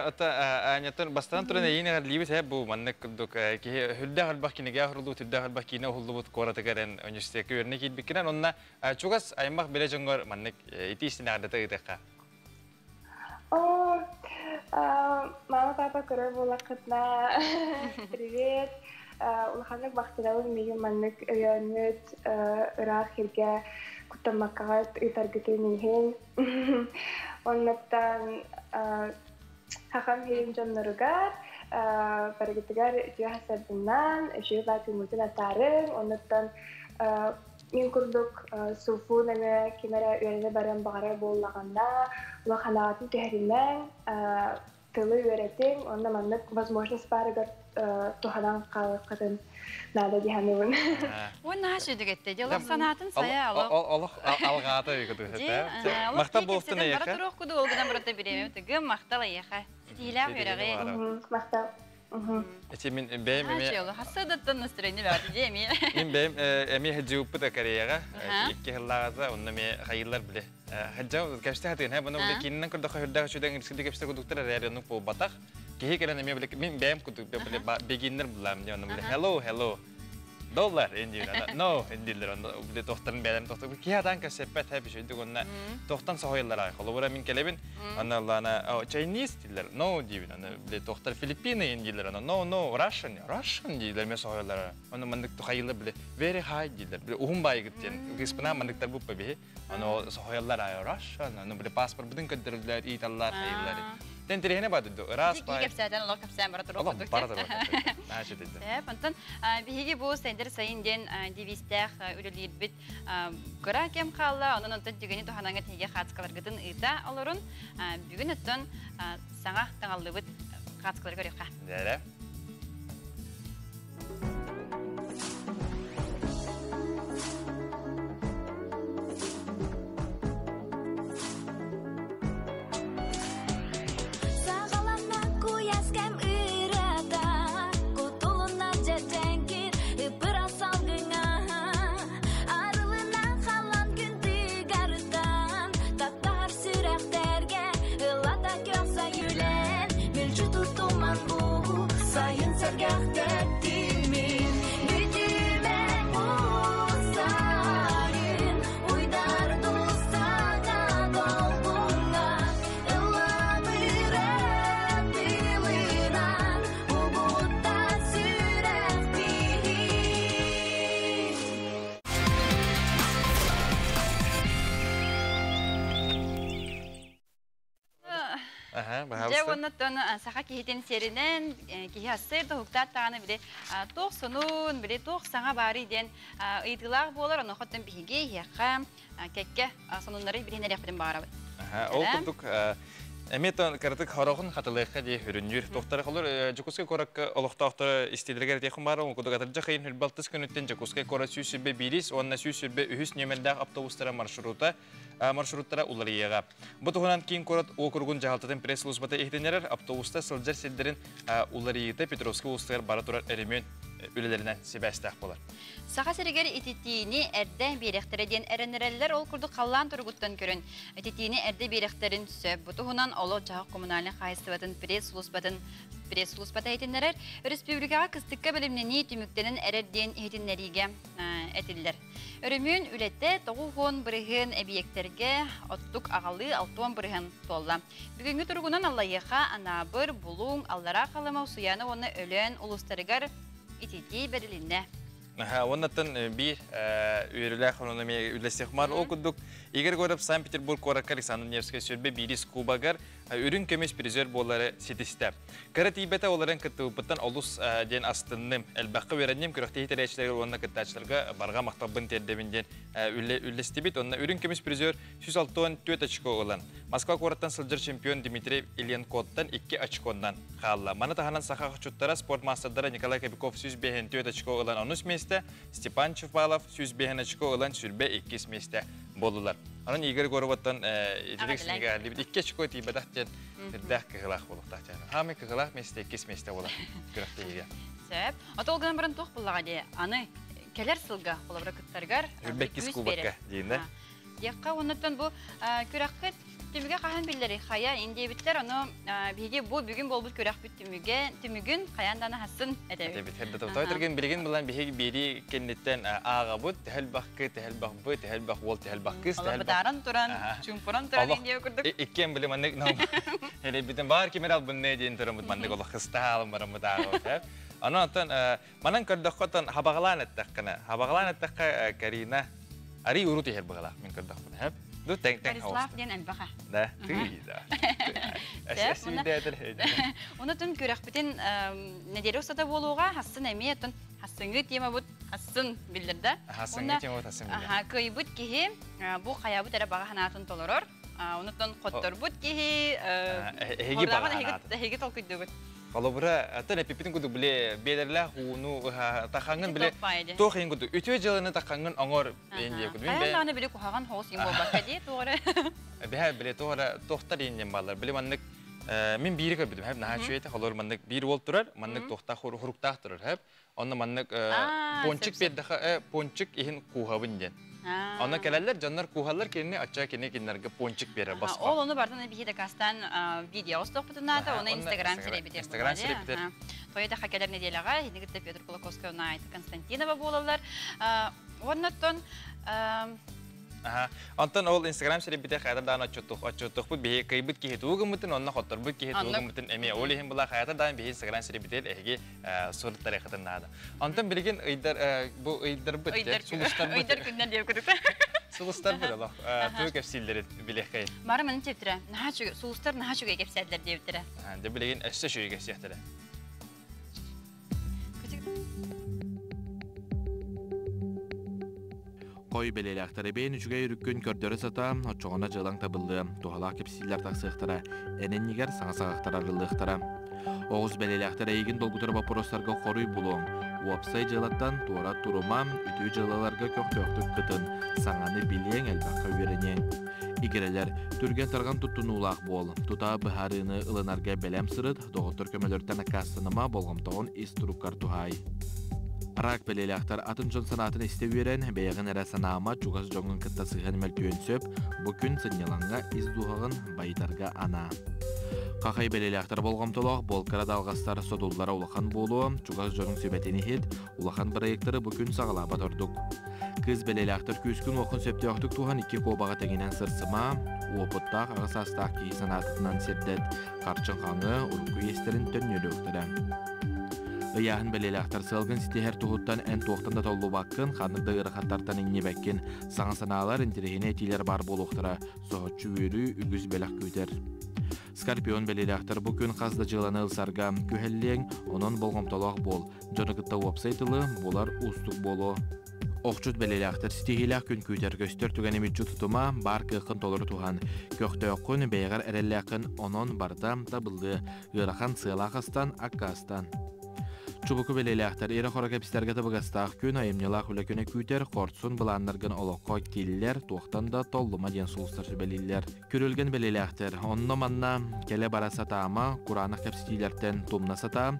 ото Аанятын бастаан туран эйиин эҕэрдэлиибит ээ бу маннык курдук киһи үрдээх элбэх кинигэ уһуллубут, үрдээх элбэх киинэ уһуллубут куоратыгар эн университекка үөрэнэ киирбиккинэн онно чугас аймах билэ дьоҥҥор маннык ити истин эҕэрдэтэ ыытыахха. О, мама, папа көрөр буоллаххытына, привет. Улаханнык махтанабын миигин маннык өйөөммүт ыраах сиргэ куттаммаккаҕыт ыытаргытын иһин. Оннуттан хахам иһин дьонноругар барыгытыгар үтүө сарсыарданнан, үчүгэй баатыыммытын атаарыҥ. Оннуттан мин курдук суфун эмэ ким эрэ үөрэнэ барыан баҕарар буоллаҕына, улаханаатын түһэримэҥ, тылы үөрэтиҥ, уонна маннык возможность баарыгар туһанан хаалыаххытын наада дии саныыбын. Уонна сүдүгэттэ дьолох санаатын сайа олох. Олох алҕаата өйгөтү. Махтал буолтун эйэхэ. Бара туруох куду ол гынан барыта бириэмэ тыгым махтал эйэхэ. Ситиһилээх үөрэҕи. Махтал. Эти мин бэйэм эми Хассыдаттан настроение баҕаты дии эми. Мин бэйэм эми хаджыуппыт Кореяҕа икки сыллааҕыта онно эми хайыллар биле. Хаджа кэпсэ хатыын һэ бұны биле кининен көрдөхө хүрдээх үчүдэн ирсилди кэпсэ кудуктар эрээр оннук буолбатах. Киһи кэлэн эмиэ биле мин бэйэм кудук биле бегиннер булам дии онно биле hello hello доллар индиилэр no индиилэр онно биле тохтарын бэйэлэрин тохтор киһи атаан кэпсэппэт һэ бишүйдүк онно тохтан соһуйаллар аай холобура мин кэлэбин Аны лана Chinese дииллэр, no диибин. Аны били тохтар Филиппины дииллэр, аны no no Russian, Russian дииллэр мен соһуйаллар. Аны маннык тухайылар били very high дииллэр. Били уһун байыгыт диэн кыыспына манныктар буппа биһи. Аны соһуйаллар ай Russian, аны били паспорт көрдөрүллэр, ыйталлар, хайыллар. Тен тирehine бады ыраас бай. Кэпсээтэн олох кэпсээн бара туруох Олох бара туруох. Наачы диде. Онтон биһиги бу Сендер сайын диэн девизтээх үлэлиирбит Кыра кэм хаалла, онон онтон түгэни туһанаҥҥа тиһигэ хаацкаларгытын ыыта олорун. Бүгүн оттон саҥа таҥаллыбыт хаацкалары көрүөххэ. Дээрэ. Саҕаланна куйаас кэм ырыата, кутулунна дьэдьэҥкир, ыппыра салгыҥа. Арылына халан күн тыгарыттан, таптаһар сүрэхтэргэ ыллата көх сайылен, мүлчү туттуман бу сайын сэргэхтэттимин. Бүтүмэ бу сайын, уйдар дустаҥа долгуҥҥа, ыллабыра тылынан, угуттан сүрэх биһик. Дьэ уонна оттон саха киһитин сиэринэн киһи ассыр тоһуктаат даҕаны били туох сонун, били туох саҥа баарый диэн ыйытыылаах буолар. Онуоха биһиги иһиэххэ кэккэ сонуннары билиһиннэриэхпитин баҕарабыт. Ол курдук эмиэ кыратык хороҕун хатылыахха дии хүрүннүүр. Туохтара холор Дьокуускай куоракка олохтоохторо истиилэригэр этиэххин баар ол курдук атырдьах ыйын 26 күнүттэн Дьокуускай куорат 121 уонна 123 нүөмэрдээх автобустара маршрута маршруттара уларыйыаҕа. Бу туһунан киин куорат уокуругун дьаһалтатын пресс-службата иһитиннэрэр автобуста сылдьар сирдэрин уларыйыыта Петровскай улуустарыгар бара турар өрөмүөн үлэлэринэн сибээстээх буолар. Саха сиригэр ититиини эрдэ биэриэхтэрэ диэн эрэннэрэллэр. Ол курдук халлаан туругуттан көрөн ититиини эрдэ биэриэхтэрин сөп. Бу туһунан олох-дьаһах коммунальнай хаһаайыстыбатын пресс-службатын пресс-службата иһитиннэрэр. Өрөспүүбүлүкэҕэ кыстыкка бэлэмнэнии түмүктэнэн эрэр диэн иһитиннэриигэ этиллэр. Өрөмүөн үлэтэ 90 бырыһыан эбийиэктэргэ оттук аҕалыы 60 бырыһыан туолла. Бүгүҥҥү туругунан Аллайыаха, Анаабыр, Булуҥ, Аллараа Халыма, Усуйаана уонна Өлөөн улуустарыгар ититии бэрилиннэ. Уоннаттан биир үөрүүлээх онон эмиэ үлэсиэх маар. Ол курдук Игорь Егоров Санкт-Петербург куоракка Александр Невскэй сүрбэ биирис кубогар үрүҥ көмүс призер буолары ситистэ. Кыра тиийбэтэ оларын кыттыбыппыттан олус диэн астынным. Элбэххэ үөрэнним, күрэхтэһии тэрээччилэригэр уонна кыттааччыларга барҕа махталбын тиэрдэбин диэн үллэстибит. Онно үрүҥ көмүс призер 164 очко ылан, Москва куораттан сылдьар чемпион Дмитрий Ильенкоттан 2 очконнан хаалла. Маны таһынан саха хочуттара спорт маастардара Николай Кобяков 154 очко ылан онус миэстэ, Степан Чупалов 105 очко ылан сүрбэ иккис миэстэ буоллулар. Онон Игорь Горовоттан итирик синигэ икки очко тиийбэтэх диэн үрдээх кыһылаах буолуохтаах диэн. Хаамай кыһылаах миэстэ иккис миэстэ буолар күрэхтэһиигэ. Сөп. Отол гынан баран туох буллаҕа дии. Аны кэлэр сылга холобура кыттаргар Үрбэккис кубокка диинэ. Диэххэ оннуттан бу күрэххит түмүгэ хаһан биллэрий? Хайа индиэбиттэр ону биһиги бу бүгүн буолбут күрэхпит түмүгэ түмүгүн хайаан даҕаны хасын этэбит. Этэбит. Хэрдэ Той билигин булан биһиги биэри кэнниттэн ааҕабыт, тэһэл бахкы, тэһэл бахбы, тэһэл бах уол, тэһэл бах кыыс, тэһэл бытааран туран, чуумпуран туран индиэ курдук. Иккиэн били маннык элэйбитин баар кимер албынны диэн тураммыт маннык олох хыстаалым бараммыт ааҕабыт. Онон оттон манан көрдөххө оттон хабаҕалаан эттэххинэ, хабаҕалаан эттэххэ Карина арый урут иһэр быһалаах мин көрдөхпүнэ, хэп. Ду тэҥ тэҥ Борислав диэн элбэхэ. Да, тыы да. Уну түн күрэхпитин неделя устата буолуоҕа, хассын эмиэ тун хассыҥҥы темабыт хассын биллэрдэ. Хассыҥҥы темабыт хассын биллэр. Аха, кыайбыт киһи бу хайабыт эрэ баҕа санаатын толорор. Онутон хотторбут киһи эһиги баҕа санаатын. Эһиги толкуйдугут. Холобура, атын эпиппитин курдук биле биэлэрлээх ууну тахаңын биле туох иһин курдук үтүө дьыаланы тахаңын оҥор иһин диye курдук. Хайан даҕаны биле куһаҕан хоҕус иһин буолбакка дии туох эрэ. Бэһэ биле туох эрэ туохтар иһин диэн бааллар. Биле маннык мин биири көрбүтүм хэп наһаа үчүгэй этэ. Холобур маннык биир уол турар, маннык туохтаах хуруктаах турар хэп. Онно маннык пончик биэрдэхэ пончик иһин кууһабын диэн. Онно кэлэллэр, дьоннор кууһаллар кинини, оччо кини кинилэргэ пончик биэрэр босхо. Ол ону бартан биһи дакаастаан видео остоохпутунаата, оны Инстаграм сирэйбитер. Инстаграм сирэйбитер. Тойота кэлэр неделяҕа хини кытта Петр Кулаковскай уонна Айта Константинова буолаллар. Оннотон Онтон ол Инстаграм сирэйбитэ хайата даан отчуттух отчуттухпут биһи кыйбыт киһи тугу гыммытын, онно хотторбут киһи тугу гыммытын эмиэ ол иһин була хайата даан биһи Инстаграм сирэйбитигэр эһиги суруттарыахытын наада. Онтон билигин ыйдар бу ыйдарбыт сулустарбыт ыйдар күннэр диэбит курдук. Сулустарбыт олох тугу кэпсииллэрин билиэххэй. Бары маны тиэптирэ. Наһаа үчүгэй сулустар наһаа үчүгэй кэпсээтилэр диэбиттэрэ. Дьэ билигин өссө үчүгэй кэпсиэхтэрэ. Хой бэлиэлээхтэрэ бэйэн үчүгэй өрүккүн көрдөрө сата, оччоҕуна дьыалаҥ табыллыа, туһалаах кэпсииллэр тахсыахтара, эн иннигэр саҥа саҕахтар арыллыахтара. Оҕус бэлиэлээхтэр эйигин долгутар боппуруостарга хоруй булуоҥ. Уопсай дьыалаттан туора турума, үтүө дьыалаларга көхтөөхтүк кытын, саҥаны билиэҥ, элбэххэ үөрэниэҥ. Игирэлэр, түргэн-тарҕан туттунуулаах буол, тута быһаарыыны ылынарга бэлэм сырыт, доҕоттор көмөлөрүттэн аккаастаныма, болҕомтоҕун ис туруккар туһаай. Рак бэлиэлээхтэр атын дьон санаатын истэ үөрэн, бэйэҕин эрэ санаама, чугас дьоҥҥун кытта сыһыан мөлтүөн сөп, бу күн сынньалаҥҥа ис дууһаҕын байытарга анаа. Хахай бэлиэлээхтэр болҕомтолоох, буолкара да алҕастар содуллара улахан буолуо, чугас дьонуҥ сүбэтин иһит, улахан бырайыактары бу күн саҕалаабат ордук. Кыыс бэлиэлээхтэр күүскүн-уоххун сөптөөхтүк туһан икки куобаҕы тэҥинэн сырсыма, уопуттаах аҕа саастаах киһи санаатынан сирдэт, Харчын хаҥы, урукку иэстэрин төннөрүөхтэрэ. Ыйааһын бэлиэлээхтэр сыалгын ситиһэр туһуттан эн туохтан да толлубаккын, ханнык да ыарахаттартан иҥнибэккин, саҥа санаалар, интэриэһинэй этиилэр баар буолуохтара, соһуччу үөрүү, үгүс бэлэх күүтэр. Скорпион бэлиэлээхтэр бу күн хас да дьыаланы ылсарга күһэллиэҥ, онон болҕомтолоох буол. Дьону кытта уопсай тылы булар уустук буолуо. Охчут бэлиэлээхтэр ситиһиилээх күн күүтэр көстөр түгэни мүччү тутума, баар кыаххын толору туһан. Көхтөөххүн, бэйэҕэр эрэллээххин, онон барыта табыллыа. Ыарахан сыалаах астан, аккаастан. Чубуку бэлиэлээхтэр ирэ-хоро кэпсэтэргэ табыгастаах күн, айымньылаах үлэ күнэ күүтэр, хорсун былааннаргын олоххо киллэр, туохтан да толлума диэн сулустар сүбэлииллэр. Күрүлгэн бэлиэлээхтэр онно-манна кэлэ-бара сатаама, кураанах кэпсэтиилэртэн тумна сатаа,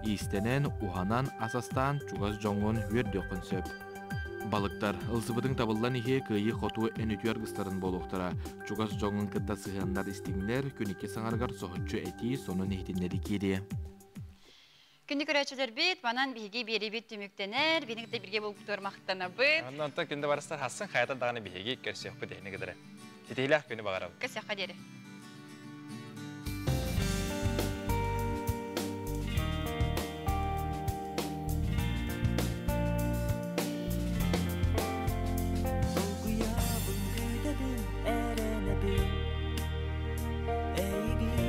иистэнэн, уһанан, ас астаан чугас дьоҥҥун үөрдүөххүн сөп. Балыктар, ылсыбытыҥ табыллан иһиэ кыайыы-хотуу эн үтүө аргыстарын буолуохтара. Чугас дьоҥҥун кытта сыһыаннар истиҥнэр, күн икки саҥарыгар соһуччу этии, сонун иһитиннэрии киириэ. Күндү көрөөччүлэрбит, манан биһиги биэриибит түмүктэнэр. Биһиги кытта бииргэ буолбутугар махтанабыт. Онтон күндү барыстар хассын хайата даҕаны биһиги көрсүөхпүт иһини кытары. Ситиһиилээх күнү баҕарабыт. Көрсүөххэ диэри. Долгуйабын күүтэбин эрэнэбин эйигин.